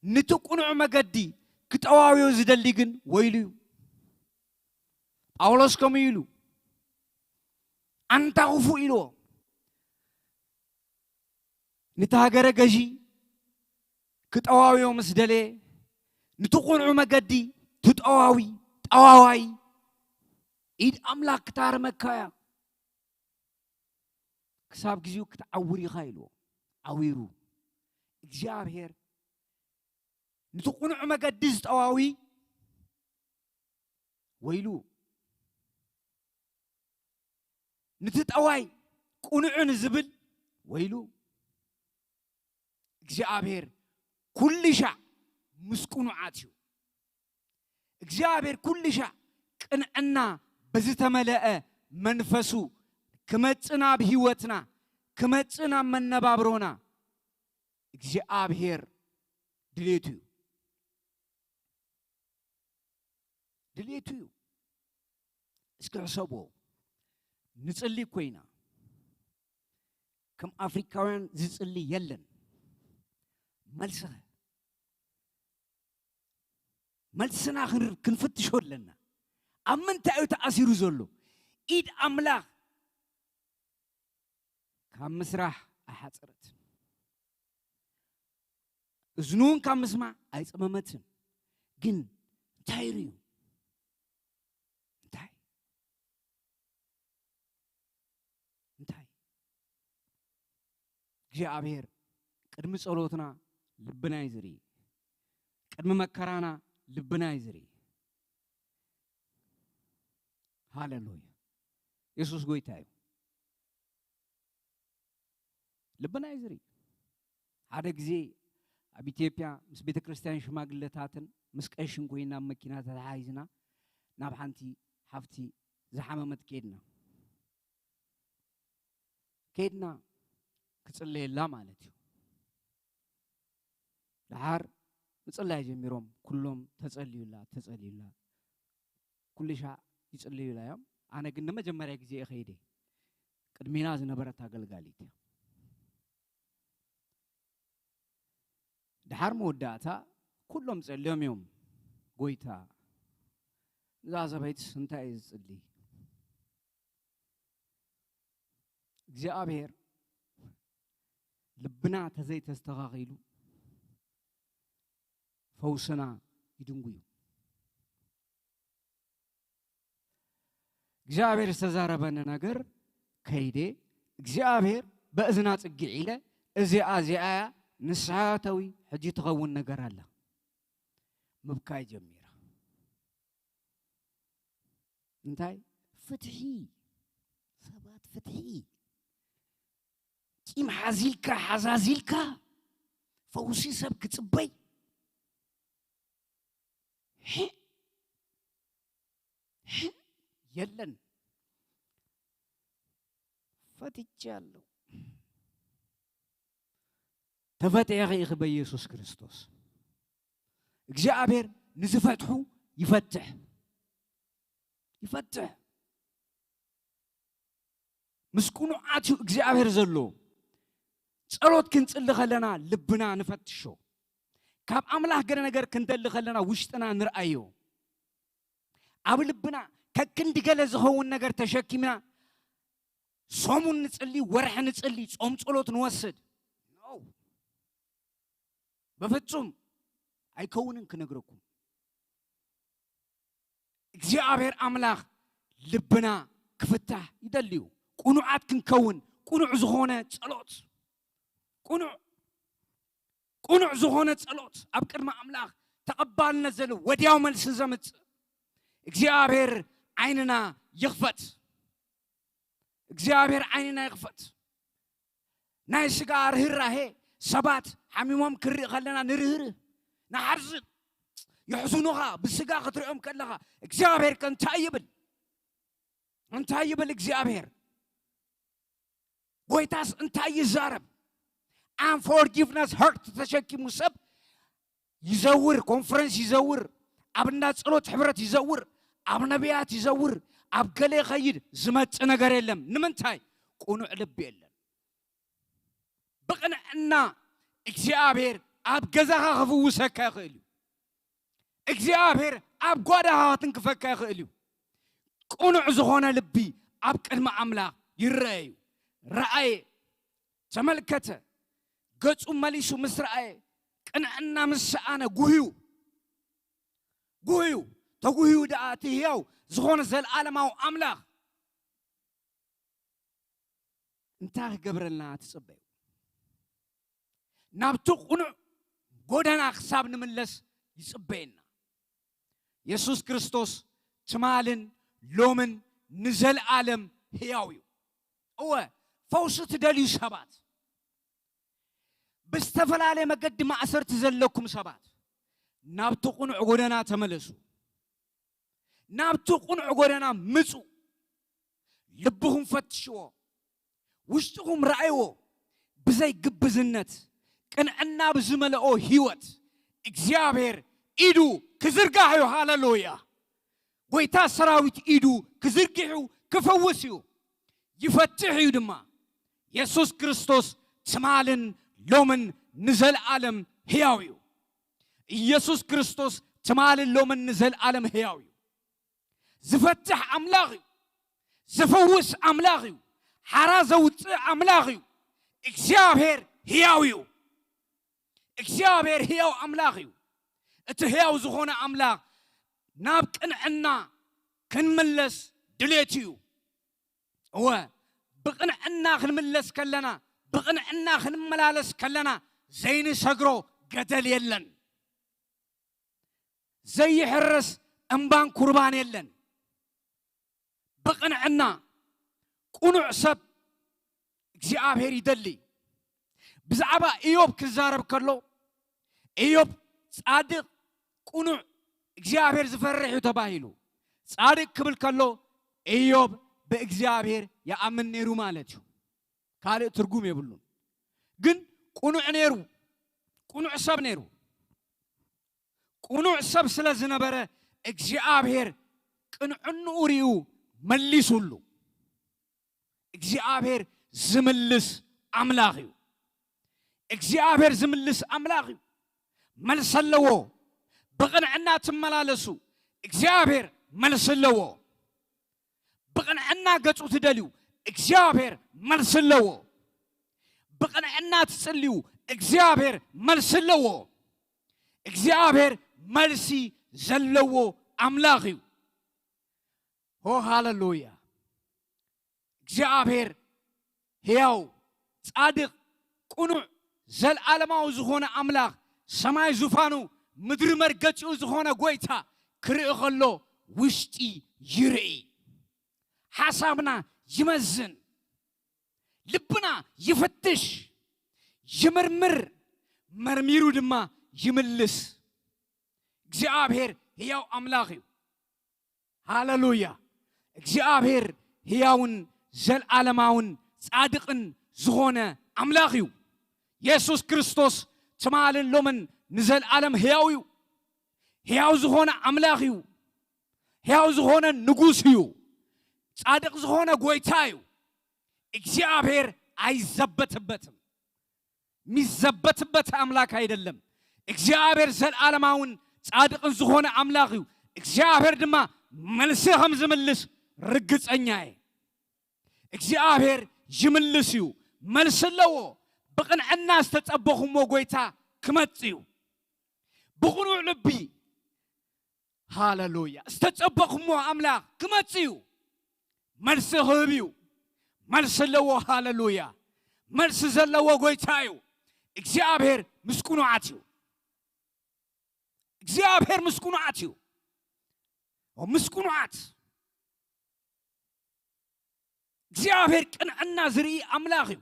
ነቲ ቅኑዕ መገዲ ክጠዋውዮ ዝደሊ ግን ወይሉ እዩ። ጳውሎስ ከምኡ ኢሉ፣ ኣንታ ክፉእ ኢልዎ። ነቲ ሃገረ ገዢ ክጠዋውዮ ምስ ደለየ፣ ነቲ ቅኑዕ መገዲ ትጠዋዊ፣ ጠዋዋይ፣ ኢድ ኣምላኽ ክታርመካ እያ። ክሳብ ግዜኡ ክትዓውር ኢኻ ኢልዎ። ዓዊሩ። እግዚኣብሔር ነቲ ቅኑዕ መገዲ ዝጠዋዊ ወይሉ፣ ነቲ ጠዋይ ቅኑዕ ንዝብል ወይሉ። እግዚኣብሔር ኩሉ ሻዕ ምስ ቅኑዓት እዩ። እግዚኣብሔር ኩሉ ሻዕ ቅንዕና ብዝተመለአ መንፈሱ ክመጽእ ናብ ህይወትና፣ ክመጽእ ናብ መነባብሮና እግዚኣብሔር ድሌቱ እዩ። ድሌቱ እዩ። እስኪ ሕሰብዎ። ንጽሊ ኮይና ከም ኣፍሪካውያን ዝጽሊ የለን። መልስኸ መልስና ክንር- ክንፍትሾ ኣለና። ኣብ ምንታይ እዩ ተኣሲሩ ዘሎ? ኢድ ኣምላኽ ካብ ምስራሕ ኣይሓጸረትን። እዝኑ እውን ካብ ምስማዕ ኣይጸመመትን። ግን እንታይ ርእዩ? እንታይ እንታይ እግዚኣብሔር ቅድሚ ጸሎትና ልብና እዩ ዝርኢ። ቅድሚ መከራና ልብና እዩ ዝርኢ። ሃሌሉያ። የሱስ ጎይታ እዩ። ልብና እዩ ዝርኢ። ሓደ ግዜ ኣብ ኢትዮጵያ ምስ ቤተ ክርስቲያን ሽማግለታትን ምስ ቀሽን ኮይና ኣብ መኪና ተተሓሒዝና ናብ ሓንቲ ሓፍቲ ዝሓመመት ከድና። ከድና ክጽለየላ ማለት እዩ። ደሓር ምጽላይ ጀሚሮም፣ ኩሎም ተጸልዩላ፣ ተጸልዩላ። ኩሉ ሻዕ ይጽልዩላ እዮም። ኣነ ግን ንመጀመርያ ግዜ እየ ከይደ። ቅድሜና ዝነበረት ኣገልጋሊት እያ። ደሓር መወዳእታ ኩሎም ጸልዮም እዮም። ጎይታ፣ እዛ ሰበይትስ እንታይ እዩ ዝጽሊ? እግዚኣብሔር ልብና ተዘይተስተኻኺሉ ፈውስና ይድንጉ እዩ። እግዚኣብሔር ዝተዛረበኒ ነገር ከይደ፣ እግዚኣብሔር በእዝና ጽግዕ ኢለ፣ እዚኣ እዚኣ እያ ንስሓ ተዊ፣ ሕጂ ትኸውን ነገር ኣላ። ምብካይ ጀሚራ። እንታይ? ፍትሒ። ሰባት ፍትሒ። ቂም ሓዚልካ፣ ሓዛዚልካ፣ ፈውሲ ሰብ ክጽበይ። ሄ? ሄ? የለን። ፈትቼ ኣለሁ። ተፈትሐኺ ኢኺ በኢየሱስ ክርስቶስ። እግዚኣብሔር ንዝፈትሑ ይፈትሕ። ይፈትሕ። ምስ ቅኑዓት እዩ እግዚኣብሔር ዘሎ። ጸሎት ክንጽሊ ከለና ልብና ንፈትሾ። ካብ ኣምላኽ ገለ ነገር ክንደሊ ከለና ውሽጥና ንርኣዮ። ኣብ ልብና ከክንዲ ገለ ዝኸውን ነገር ተሸኪምና ሰሙን ንጽሊ፣ ወርሒ ንጽሊ፣ ጾም ጸሎት ንወስድ። ኖ። በፍጹም ኣይከውንን ክነግረኩም። እግዚኣብሔር ኣምላኽ ልብና ክፍታሕ ይደልዩ። ቅኑዓት ክንከውን፣ ቅኑዕ ዝኾነ ጸሎት፣ ቅኑዕ፣ ቅኑዕ ዝኾነ ጸሎት ኣብ ቅድሚ ኣምላኽ ተቐባልነት ዘለዎ፣ ወዲያው መልሲ ዘምጽእ። እግዚኣብሔር ዓይንና ይኽፈት። እግዚኣብሔር ዓይንና ይኽፈት። ናይ ስጋ ርህራሄ፣ ሰባት ሓሚሞም ክርኢ ከለና ንርህርህ፣ ንሓዝን፣ የሕዝኑኻ። ብስጋ ክትሪኦም ከለኻ እግዚኣብሔር ከ እንታይ ይብል? እንታይ ይብል እግዚኣብሔር? ጎይታስ እንታይ ይዛረብ? Unforgiveness hurt ተሸኪሙ ሰብ ይዘውር፣ ኮንፈረንስ ይዘውር፣ ኣብ እንዳ ጸሎት ሕብረት ይዘውር፣ ኣብ ነቢያት ይዘውር፣ ኣብ ገለ ይኸይድ፣ ዝመጽእ ነገር የለም። ንምንታይ? ቅኑዕ ልቢ የለን። ብቕንዕና እግዚኣብሔር ኣብ ገዛኻ ክፍውሰካ ይኽእል እዩ። እግዚኣብሔር ኣብ ጓዳኻ ክትንክፈካ ይኽእል እዩ። ቅኑዕ ዝኾነ ልቢ ኣብ ቅድሚ ኣምላኽ ይረአ እዩ። ረኣየ፣ ተመልከተ፣ ገጹ መሊሱ ምስ ረኣየ፣ ቅንዕና ምስ ሰኣነ ጉህዩ፣ ጉህዩ፣ ተጉህዩ ደኣ እቲ ህያው ዝኾነ ዘለዓለማዊ ኣምላኽ እንታይ ክገብረልና ትጽበዩ? ናብቲ ቅኑዕ ጎደና ክሳብ ንምለስ ይጽበየና። የሱስ ክርስቶስ ትማልን ሎምን ንዘለኣለም ህያው እዩ። እወ፣ ፈውሲ ትደልዩ ሰባት፣ ብዝተፈላለየ መገዲ ማእሰርቲ ዘለኩም ሰባት፣ ናብቲ ቅኑዕ ጎደና ተመለሱ። ናብቲ ቅኑዕ ጎደና ምጹ። ልብኹም ፈትሽዎ። ውሽጥኹም ረኣይዎ። ብዘይ ግብዝነት፣ ቅንዕና ብዝመልኦ ህይወት፣ እግዚኣብሔር ኢዱ ክዝርጋሕ እዩ። ሃሌሉያ! ጎይታ ሰራዊት ኢዱ ክዝርግሕ እዩ፣ ክፈውስ እዩ፣ ይፈትሕ እዩ ድማ። የሱስ ክርስቶስ ትማልን ሎምን ንዘለኣለም ህያው እዩ። ኢየሱስ ክርስቶስ ትማልን ሎምን ንዘለኣለም ህያው እዩ። ዝፈትሕ ኣምላኽ እዩ። ዝፍውስ ኣምላኽ እዩ። ሓራ ዘውፅእ ኣምላኽ እዩ። እግዚኣብሔር ህያው እዩ። እግዚኣብሔር ህያው ኣምላኽ እዩ። እቲ ህያው ዝኾነ ኣምላኽ ናብ ቅንዕና ክንምለስ ድሌት እዩ። እወ፣ ብቕንዕና ክንምለስ ከለና፣ ብቕንዕና ክንመላለስ ከለና ዘይንሰግሮ ገደል የለን። ዘይሕረስ እምባን ኩርባን የለን። ብቕንዕና ቅኑዕ ሰብ እግዚኣብሔር ይደሊ። ብዛዕባ ኢዮብ ክዛረብ ከሎ፣ ኢዮብ ጻድቕ፣ ቅኑዕ፣ እግዚኣብሔር ዝፈርሕ እዩ ተባሂሉ። ጻድቕ ክብል ከሎ፣ ኢዮብ ብእግዚኣብሔር ይኣምን ነይሩ ማለት እዩ። ካልእ ትርጉም የብሉን። ግን ቅኑዕ ነይሩ፣ ቅኑዕ ሰብ ነይሩ። ቅኑዕ ሰብ ስለ ዝነበረ እግዚኣብሔር ቅንዕንኡ ሪኡ መሊሱሉ። እግዚኣብሔር ዝምልስ ኣምላኽ እዩ። እግዚኣብሔር ዝምልስ ኣምላኽ እዩ። መልሲ ኣለዎ። ብቕንዕና ትመላለሱ፣ እግዚኣብሔር መልሲ ኣለዎ። ብቕንዕና ገጹ ትደልዩ፣ እግዚኣብሔር መልሲ ኣለዎ። ብቕንዕና ትጽልዩ፣ እግዚኣብሔር መልሲ ኣለዎ። እግዚኣብሔር መልሲ ዘለዎ ኣምላኽ እዩ። ሆ ሃሌሉያ! እግዚኣብሔር ሕያው፣ ጻድቕ፣ ቅኑዕ፣ ዘልኣለማዊ ዝኾነ ኣምላኽ፣ ሰማይ ዙፋኑ፣ ምድሪ መርገጺኡ ዝኾነ ጐይታ ክርኢ ኸሎ ውሽጢ ይርኢ። ሓሳብና ይመዝን፣ ልብና ይፍትሽ፣ ይምርምር፣ መርሚሩ ድማ ይምልስ። እግዚኣብሔር ሕያው ኣምላኽ እዩ። ሃሌሉያ! እግዚኣብሔር ሕያውን ዘልኣለማውን ጻድቕን ዝኾነ ኣምላኽ እዩ። የሱስ ክርስቶስ ትማልን ሎምን ንዘልኣለም ሕያው እዩ። ሕያው ዝኾነ ኣምላኽ እዩ። ሕያው ዝኾነ ንጉስ እዩ። ጻድቕ ዝኾነ ጐይታ እዩ። እግዚኣብሔር ኣይዘበትበትም። የሚዘበትበት ኣምላክ አይደለም። እግዚኣብሔር ዘልኣለማውን ጻድቕን ዝኾነ ኣምላኽ እዩ። እግዚኣብሔር ድማ መልሲ ከም ዝምልስ ርግጸኛ እየ። እግዚኣብሔር ይምልስ እዩ። መልሲ ኣለዎ። ብቕንዕና ዝተጸበኹሞ ጐይታ ክመጽእ እዩ። ብቕኑዕ ልቢ፣ ሃሌሉያ፣ ዝተጸበኹሞ ኣምላኽ ክመጽእ እዩ። መልሲ ክህብ እዩ። መልሲ ኣለዎ። ሃሌሉያ! መልሲ ዘለዎ ጐይታ እዩ። እግዚኣብሔር ምስ ቅኑዓት እዩ። እግዚኣብሔር ምስ ቅኑዓት እዩ። ኦ፣ ምስ ቅኑዓት። እግዚኣብሔር ቅንዕና ዝርኢ ኣምላኽ እዩ።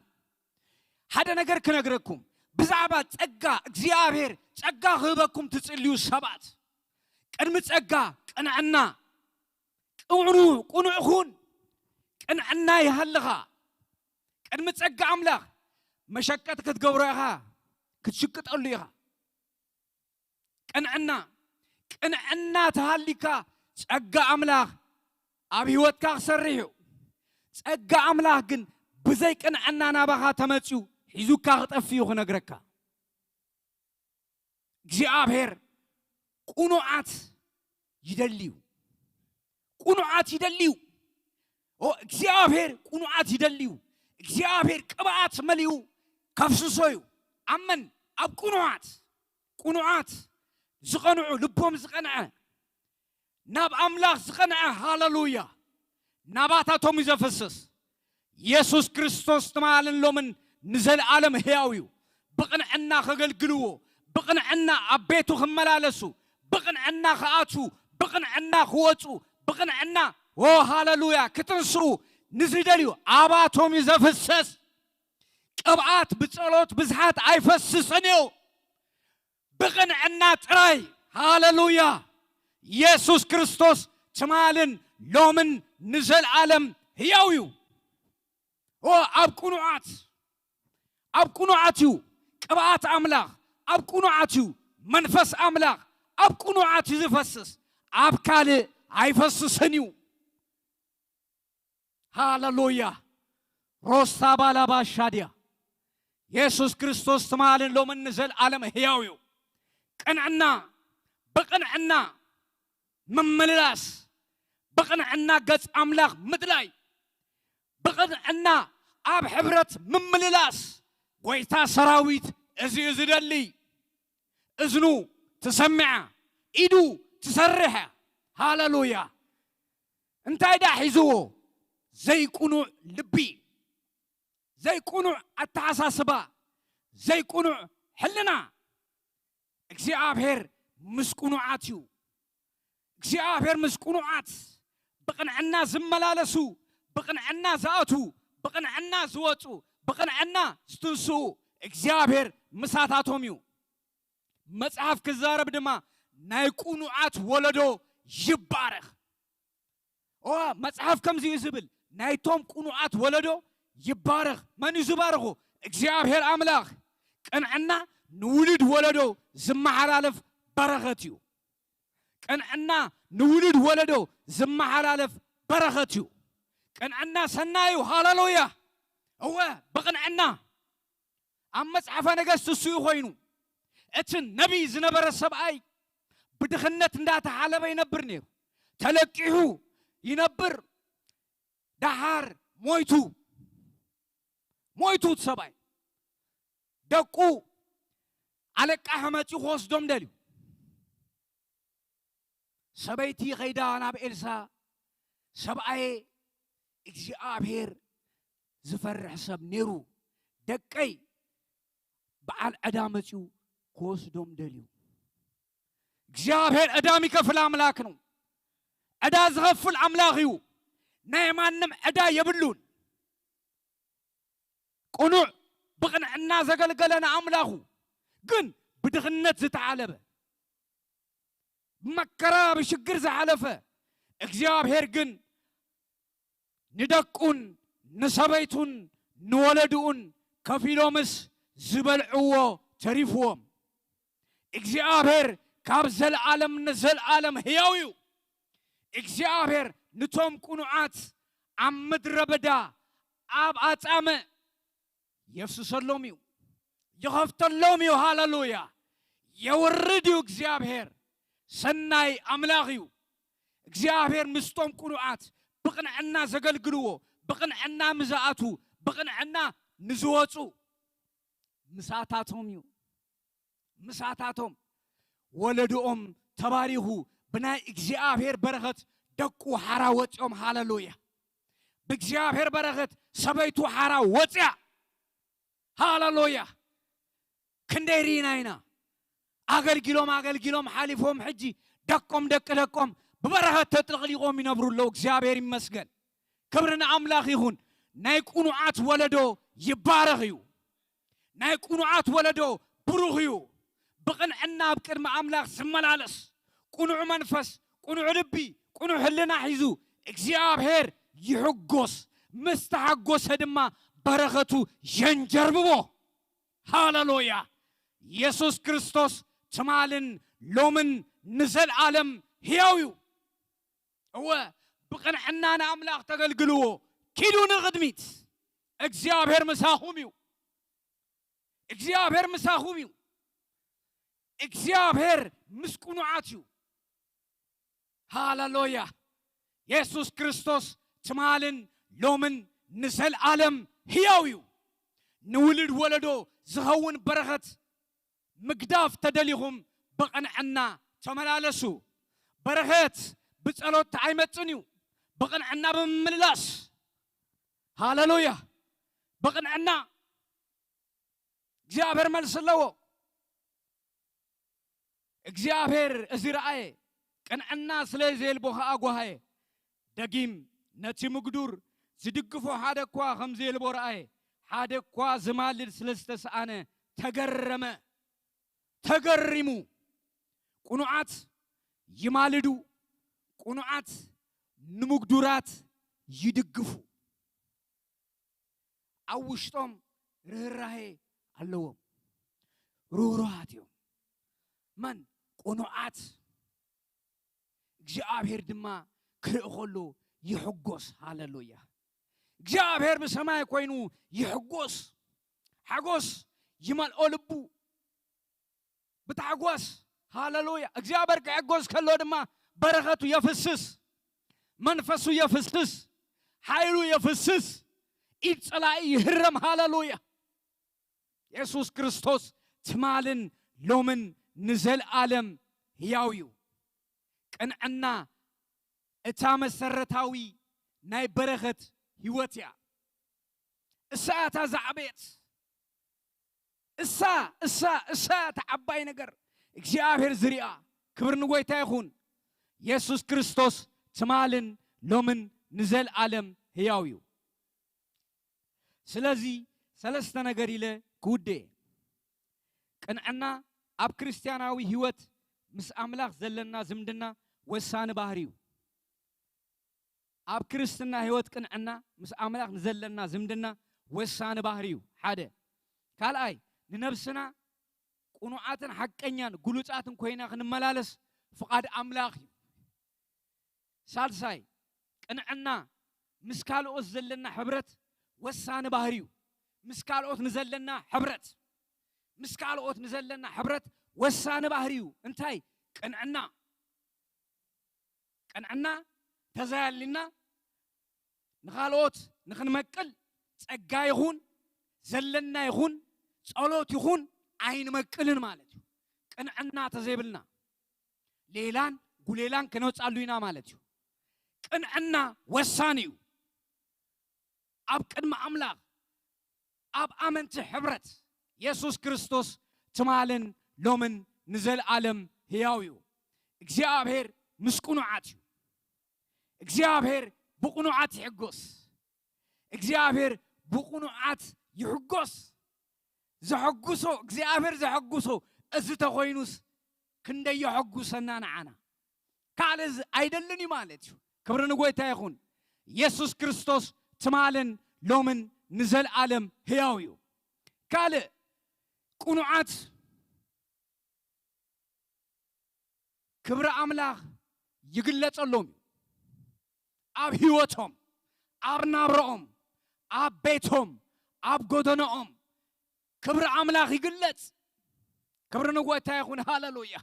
ሓደ ነገር ክነግረኩም፣ ብዛዕባ ጸጋ፣ እግዚኣብሔር ጸጋ ክህበኩም ትጽልዩ ሰባት፣ ቅድሚ ጸጋ ቅንዕና፣ ቅኑዕ፣ ቅኑዕ ኩን። ቅንዕና ይሃልኻ። ቅድሚ ጸጋ ኣምላኽ መሸቀጥ ክትገብሮ ኢኻ፣ ክትሽቅጠሉ ኢኻ። ቅንዕና፣ ቅንዕና ተሃሊካ ጸጋ ኣምላኽ ኣብ ህይወትካ ክሰርሕ እዩ። ጸጋ ኣምላኽ ግን ብዘይ ቅንዕና ናባኻ ተመጽዩ ሒዙካ ክጠፍእ እዩ ክነግረካ። እግዚኣብሔር ቅኑዓት ይደልዩ። ቅኑዓት ይደልዩ። ኦ፣ እግዚኣብሔር ቅኑዓት ይደልዩ። እግዚኣብሔር ቅብኣት መሊኡ ከፍስሶ እዩ። ኣብ መን? ኣብ ቅኑዓት። ቅኑዓት፣ ዝቐንዑ፣ ልቦም ዝቐንዐ፣ ናብ ኣምላኽ ዝቐንዐ፣ ሃሌሉያ፣ ናባታቶም እዩ ዘፍስስ። የሱስ ክርስቶስ ትማልን ሎምን ንዘለኣለም ህያው እዩ። ብቕንዕና ከገልግልዎ፣ ብቕንዕና ኣብ ቤቱ ክመላለሱ፣ ብቕንዕና ክኣትዉ፣ ብቕንዕና ክወፁ፣ ብቕንዕና፣ ኦ ሃለሉያ፣ ክትንስኡ ንዝደልዩ ኣባቶም እዩ ዘፍሰስ። ቅብኣት ብጸሎት ብዝሓት ኣይፈስስን እዩ። ብቕንዕና ጥራይ። ሃለሉያ። የሱስ ክርስቶስ ትማልን ሎምን ንዘለኣለም ህያው እዩ። ኦ ኣብ ቅኑዓት፣ ኣብ ቅኑዓት እዩ። ቅብኣት ኣምላኽ ኣብ ቅኑዓት እዩ። መንፈስ ኣምላኽ ኣብ ቅኑዓት እዩ ዝፈስስ። ኣብ ካልእ ኣይፈስስን እዩ። ሃለሉያ። ሮስታ ባላባ ሻድያ። የሱስ ክርስቶስ ትማልን ሎምን ንዘለኣለም ህያው እዩ። ቅንዕና፣ ብቕንዕና ምምልላስ፣ ብቕንዕና ገጽ ኣምላኽ ምድላይ፣ ብቕንዕና ኣብ ሕብረት ምምልላስ፣ ጎይታ ሰራዊት እዚ እዩ ዝደሊ። እዝኑ ትሰምዕ እያ፣ ኢዱ ትሰርሕ እያ። ሃለሉያ። እንታይ ደኣ ሒዝዎ? ዘይቅኑዕ ልቢ፣ ዘይቅኑዕ ኣተሓሳስባ፣ ዘይቅኑዕ ሕልና። እግዚኣብሔር ምስ ቅኑዓት እዩ። እግዚኣብሔር ምስ ቅኑዓት፣ ብቕንዕና ዝመላለሱ፣ ብቕንዕና ዝኣትዉ፣ ብቕንዕና ዝወፁ፣ ብቕንዕና ዝትንስኡ እግዚኣብሔር ምሳታቶም እዩ። መጽሓፍ ክዛረብ ድማ ናይ ቅኑዓት ወለዶ ይባረኽ። ኦ መጽሓፍ ከምዚ እዩ ዝብል፣ ናይቶም ቅኑዓት ወለዶ ይባረኽ። መን እዩ ዝባረኹ? እግዚኣብሔር ኣምላኽ። ቅንዕና ንውሉድ ወለዶ ዝመሓላለፍ በረኸት እዩ። ቅንዕና ንውሉድ ወለዶ ዝመሓላለፍ በረኸት እዩ። ቅንዕና ሰናይ እዩ። ሃለሉያ። እወ ብቕንዕና ኣብ መጽሓፈ ነገስት እሱ እዩ ኮይኑ። እቲ ነቢይ ዝነበረ ሰብኣይ ብድኽነት እንዳተሓለበ ይነብር ነይሩ። ተለቂሑ ይነብር። ደሓር ሞይቱ፣ ሞይቱ እቲ ሰብኣይ። ደቁ ኣለቃሒ መጺኡ ክወስዶም ደልዩ። ሰበይቲ ኸይዳ ናብ ኤልሳ፣ ሰብኣየ እግዚኣብሔር ዝፈርሕ ሰብ ነይሩ፣ ደቀይ በዓል ዕዳ መጺኡ ክወስዶም ደልዩ። እግዚኣብሔር ዕዳም ይከፍል ኣምላክ ነው። ዕዳ ዝኸፍል ኣምላኽ እዩ። ናይ ማንም ዕዳ የብሉን። ቅኑዕ ብቕንዕና ዘገልገለ ንኣምላኹ ግን ብድኽነት ዝተዓለበ፣ ብመከራ ብሽግር ዝሓለፈ እግዚኣብሔር ግን ንደቁን ንሰበይቱን ንወለድኡን ከፊሎምስ ዝበልዕዎ ተሪፍዎም። እግዚኣብሔር ካብ ዘለዓለም ንዘለዓለም ሕያው እዩ። እግዚኣብሔር ንቶም ቅኑዓት ኣብ ምድረ በዳ ኣብ ኣጻምእ የፍስሰሎም እዩ፣ ይኸፍተሎም እዩ። ሃለሉያ። የውርድ እዩ። እግዚኣብሔር ሰናይ ኣምላኽ እዩ። እግዚኣብሔር ምስቶም ቅኑዓት ብቕንዕና ዘገልግልዎ፣ ብቕንዕና ምዝኣቱ፣ ብቕንዕና ንዝወፁ ምሳታቶም እዩ። ምሳታቶም ወለድኦም ተባሪኹ ብናይ እግዚኣብሔር በረኸት ደቁ ሓራ ወፂኦም። ሃለሉያ። ብእግዚኣብሔር በረኸት ሰበይቱ ሓራ ወፅያ። ሃለሉያ። ክንደይ ርኢና ኢና። ኣገልጊሎም ኣገልጊሎም ሓሊፎም ሕጂ ደቆም ደቂ ደቆም ብበረኸት ተጥለቕሊቖም ይነብሩ ኣለዉ። እግዚኣብሔር ይመስገን። ክብሪ ንኣምላኽ ይኹን። ናይ ቅኑዓት ወለዶ ይባረኽ እዩ። ናይ ቅኑዓት ወለዶ ብሩኽ እዩ። ብቕንዕና ኣብ ቅድሚ ኣምላኽ ዝመላለስ፣ ቅኑዕ መንፈስ፣ ቅኑዕ ልቢ፣ ቅኑዕ ህልና ሒዙ እግዚኣብሔር ይሕጎስ። ምስ ተሓጎሰ ድማ በረኸቱ የንጀርብቦ። ሃለሉያ። የሱስ ክርስቶስ ትማልን ሎምን ንዘለዓለም ሕያው እዩ። እወ ብቕንዕና ንኣምላኽ ተገልግልዎ። ኪዱ ንቕድሚት። እግዚኣብሔር ምሳኹም እዩ። እግዚኣብሔር ምሳኹም እዩ። እግዚኣብሔር ምስ ቅኑዓት እዩ። ሃለሉያ። የሱስ ክርስቶስ ትማልን ሎምን ንዘለዓለም ሕያው እዩ። ንውሉድ ወለዶ ዝኸውን በረኸት ምግዳፍ ተደሊኹም ብቕንዕና ተመላለሱ። በረኸት ብጸሎት ኣይመጽን እዩ፣ ብቕንዕና ብምምላስ። ሃለሉያ። ብቕንዕና እግዚኣብሔር መልሲ ኣለዎ። እግዚኣብሔር እዚ ረኣየ፣ ቅንዕና ስለ ዘየልቦ ኸኣ ጓሃየ። ደጊም ነቲ ምግዱር ዝድግፎ ሓደ እኳ ከም ዘየልቦ ረኣየ። ሓደ እኳ ዝማልድ ስለ ዝተሰኣነ ተገረመ፣ ተገሪሙ። ቅኑዓት ይማልዱ፣ ቅኑዓት ንምግዱራት ይድግፉ። ኣብ ውሽጦም ርህራሄ ኣለዎም። ርህሩሃት እዮም። መን? ቅኑዓት። እግዚኣብሔር ድማ ክርኢ ከሎ ይሕጎስ። ሃለሉያ። እግዚኣብሔር ብሰማይ ኮይኑ ይሕጎስ። ሓጎስ ይመልኦ ልቡ። ብታሕጓስ። ሃለሉያ። እግዚኣብሔር ክሕጎስ ከሎ ድማ በረኸቱ የፍስስ፣ መንፈሱ የፍስስ፣ ሓይሉ የፍስስ፣ ኢድ ጸላኢ ይህረም። ሃለሉያ። የሱስ ክርስቶስ ትማልን ሎምን ንዘልኣለም ህያው እዩ። ቅንዕና እታ መሰረታዊ ናይ በረኸት ህይወት እያ። እሳ እታ ዝዓበየት፣ እሳ፣ እሳ፣ እሳ እታ ዓባይ ነገር እግዚኣብሔር ዝሪኣ። ክብሪ ንጎይታ ይኹን። የሱስ ክርስቶስ ትማልን ሎምን ንዘልኣለም ህያው እዩ። ስለዚ ሰለስተ ነገር ኢለ ክውደ እየ። ቅንዕና ኣብ ክርስትያናዊ ህይወት ምስ ኣምላኽ ዘለና ዝምድና ወሳኒ ባህሪ እዩ። ኣብ ክርስትና ህይወት ቅንዕና ምስ ኣምላኽ ንዘለና ዝምድና ወሳኒ ባህሪ እዩ። ሓደ። ካልኣይ፣ ንነብስና ቅኑዓትን ሓቀኛን ግሉጻትን ኮይና ክንመላለስ ፍቓድ ኣምላኽ እዩ። ሳልሳይ፣ ቅንዕና ምስ ካልኦት ዘለና ሕብረት ወሳኒ ባህሪ እዩ። ምስ ካልኦት ንዘለና ሕብረት፣ ምስ ካልኦት ንዘለና ሕብረት ወሳኒ ባህሪ እዩ። እንታይ? ቅንዕና። ቅንዕና ተዘያሊና ንኻልኦት ንኽንመቅል ጸጋ ይኹን ዘለና ይኹን ጸሎት ይኹን ኣይንመቅልን ማለት እዩ። ቅንዕና ተዘይብልና ሌላን ጉሌላን ክነውጻሉ ኢና ማለት እዩ። ቅንዕና ወሳኒ እዩ። ኣብ ቅድሚ ኣምላኽ ኣብ ኣመንቲ ሕብረት የሱስ ክርስቶስ ትማልን ሎምን ንዘልኣለም ህያው እዩ። እግዚኣብሔር ምስ ቅኑዓት እዩ። እግዚኣብሔር ብቕኑዓት ይሕጎስ። እግዚኣብሔር ብቕኑዓት ይሕጎስ። ዘሐጉሶ፣ እግዚኣብሔር ዘሐጉሶ እዚ ተኾይኑስ ክንደይ የሐጉሰና ንዓና። ካልእ ዝ-፣ ኣይደልን እዩ ማለት እዩ። ክብሪ ንጎይታ ይኹን። የሱስ ክርስቶስ ትማልን ሎምን ንዘልኣለም ህያው እዩ። ካልእ ቅኑዓት ክብሪ ኣምላኽ ይግለጸሎም እዩ። ኣብ ህይወቶም፣ ኣብ ናብራኦም፣ ኣብ ቤቶም፣ ኣብ ጎደኖኦም ክብሪ ኣምላኽ ይግለጽ። ክብሪ ንጎይታ ይኹን። ሃሌሉያ።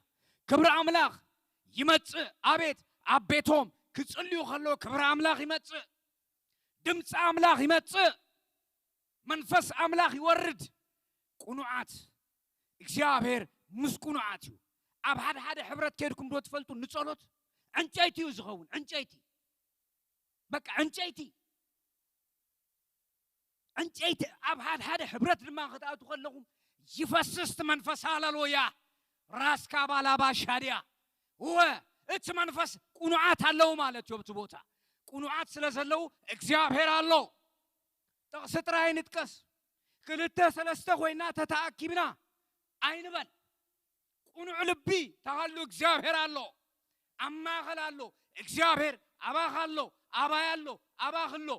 ክብሪ ኣምላኽ ይመጽእ። ኣቤት፣ ኣብ ቤቶም ክጽልዩ ከለዉ ክብሪ ኣምላኽ ይመጽእ። ድምፂ ኣምላኽ ይመጽእ። መንፈስ ኣምላኽ ይወርድ። ቅኑዓት፣ እግዚኣብሔር ምስ ቅኑዓት እዩ። ኣብ ሓደ ሓደ ሕብረት ከይድኩም ዶ ትፈልጡ? ንጸሎት ዕንጨይቲ እዩ ዝኸውን። ዕንጨይቲ፣ በቃ ዕንጨይቲ። ዕንጨይቲ ኣብ ሓደ ሓደ ሕብረት ድማ ክትኣትዉ ከለኹም ይፈስስ እቲ መንፈስ። ሃሌሉያ። ራስካ ባላባ ሻድያ። እወ፣ እቲ መንፈስ ቅኑዓት ኣለዉ ማለት እዩ ኣብቲ ቦታ። ቅኑዓት ስለ ዘለዉ እግዚኣብሔር ኣሎ። ጥቕሲ ጥራይ ንጥቀስ። ክልተ ሰለስተ ኮይና ተተኣኪብና ኣይንበል። ቅኑዕ ልቢ ተሃሉ እግዚኣብሔር ኣሎ። ኣብ ማእኸል ኣሎ። እግዚኣብሔር ኣባኻ ኣሎ፣ ኣባይ ኣሎ፣ ኣባኽ ኣሎ።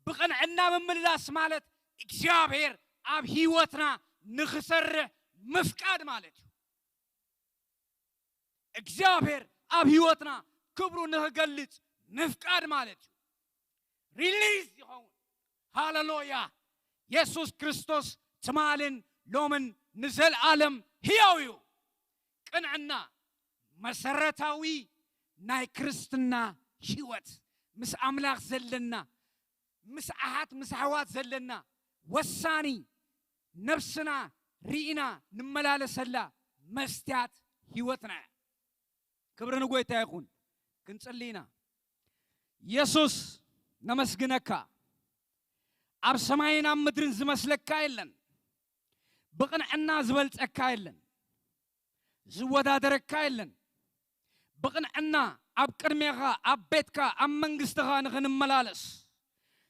ብቕንዕና ምምልላስ ማለት እግዚኣብሔር ኣብ ህይወትና ንኽሰርሕ ምፍቃድ ማለት እዩ። እግዚኣብሔር ኣብ ህይወትና ክብሩ ንኽገልጽ ምፍቃድ ማለት እዩ። ሪሊዝ ይኸውን። ሃሌሉያ። የሱስ ክርስቶስ ትማልን ሎምን ንዘልኣለም ህያው እዩ። ቅንዕና መሰረታዊ ናይ ክርስትና ህይወት፣ ምስ ኣምላኽ ዘለና፣ ምስ ኣሓት ምስ ኣሕዋት ዘለና ወሳኒ፣ ነብስና ርኢና ንመላለሰላ መስትያት ህይወትና እያ። ክብሪ ንጎይታ ይኹን። ክንጽሊ ኢና። የሱስ ነመስግነካ። ኣብ ሰማይን ኣብ ምድርን ዝመስለካ የለን። ብቕንዕና ዝበልጸካ የለን። ዝወዳደረካ የለን። ብቕንዕና ኣብ ቅድሜኻ፣ ኣብ ቤትካ፣ ኣብ መንግስትኻ ንኽንመላለስ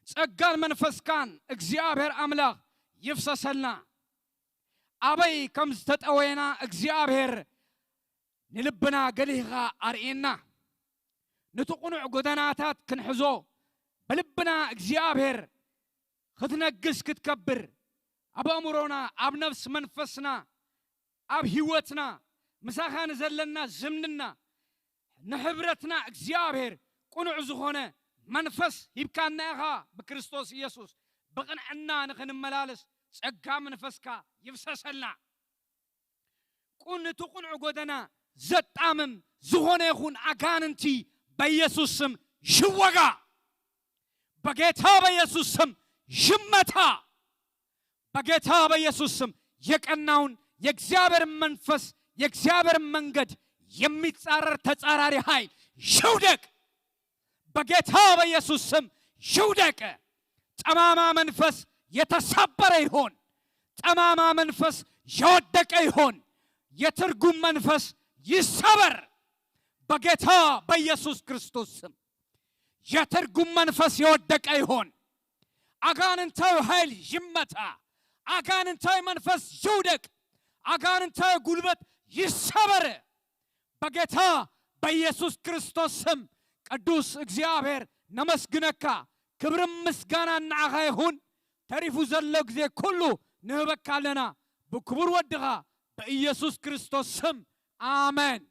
ጸጋን መንፈስካን እግዚኣብሔር ኣምላኽ ይፍሰሰልና። ኣበይ ከም ዝተጠወየና እግዚኣብሔር ንልብና ገሊህኻ ኣርእየና። ነቲ ቅኑዕ ጎደናታት ክንሕዞ ብልብና እግዚኣብሔር ክትነግስ ክትከብር ኣብ ኣእምሮና ኣብ ነፍስ መንፈስና ኣብ ህይወትና ምሳኻ ንዘለና ዝምድና ንሕብረትና እግዚኣብሔር ቅኑዕ ዝኾነ መንፈስ ሂብካና ኢኻ ብክርስቶስ ኢየሱስ ብቕንዕና ንኽንመላለስ ጸጋ መንፈስካ ይፍሰሰልና። ቁን እቲ ቁንዑ ጎደና ዘጣምም ዝኾነ ይኹን ኣጋንንቲ በኢየሱስ ስም ይወጋ። በጌታ በኢየሱስ ስም ይመታ። በጌታ በኢየሱስ ስም የቀናውን የእግዚአብሔር መንፈስ የእግዚአብሔር መንገድ የሚጻረር ተጻራሪ ኃይል ይውደቅ። በጌታ በኢየሱስ ስም ይውደቅ። ጠማማ መንፈስ የተሰበረ ይሆን። ጠማማ መንፈስ የወደቀ ይሆን። የትርጉም መንፈስ ይሰበር በጌታ በኢየሱስ ክርስቶስ ስም። የትርጉም መንፈስ የወደቀ ይሆን። አጋንንታዊ ኃይል ይመታ። አጋንንታዊ መንፈስ ይውደቅ። አጋንንታዊ ጉልበት ይሰበር በጌታ በኢየሱስ ክርስቶስ ስም። ቅዱስ እግዚኣብሔር ነመስግነካ። ክብርን ምስጋናን ንዓኻ ይኹን። ተሪፉ ዘሎ ግዜ ኩሉ ንህበካ ኣለና ብክቡር ወድኻ በኢየሱስ ክርስቶስ ስም። ኣሜን።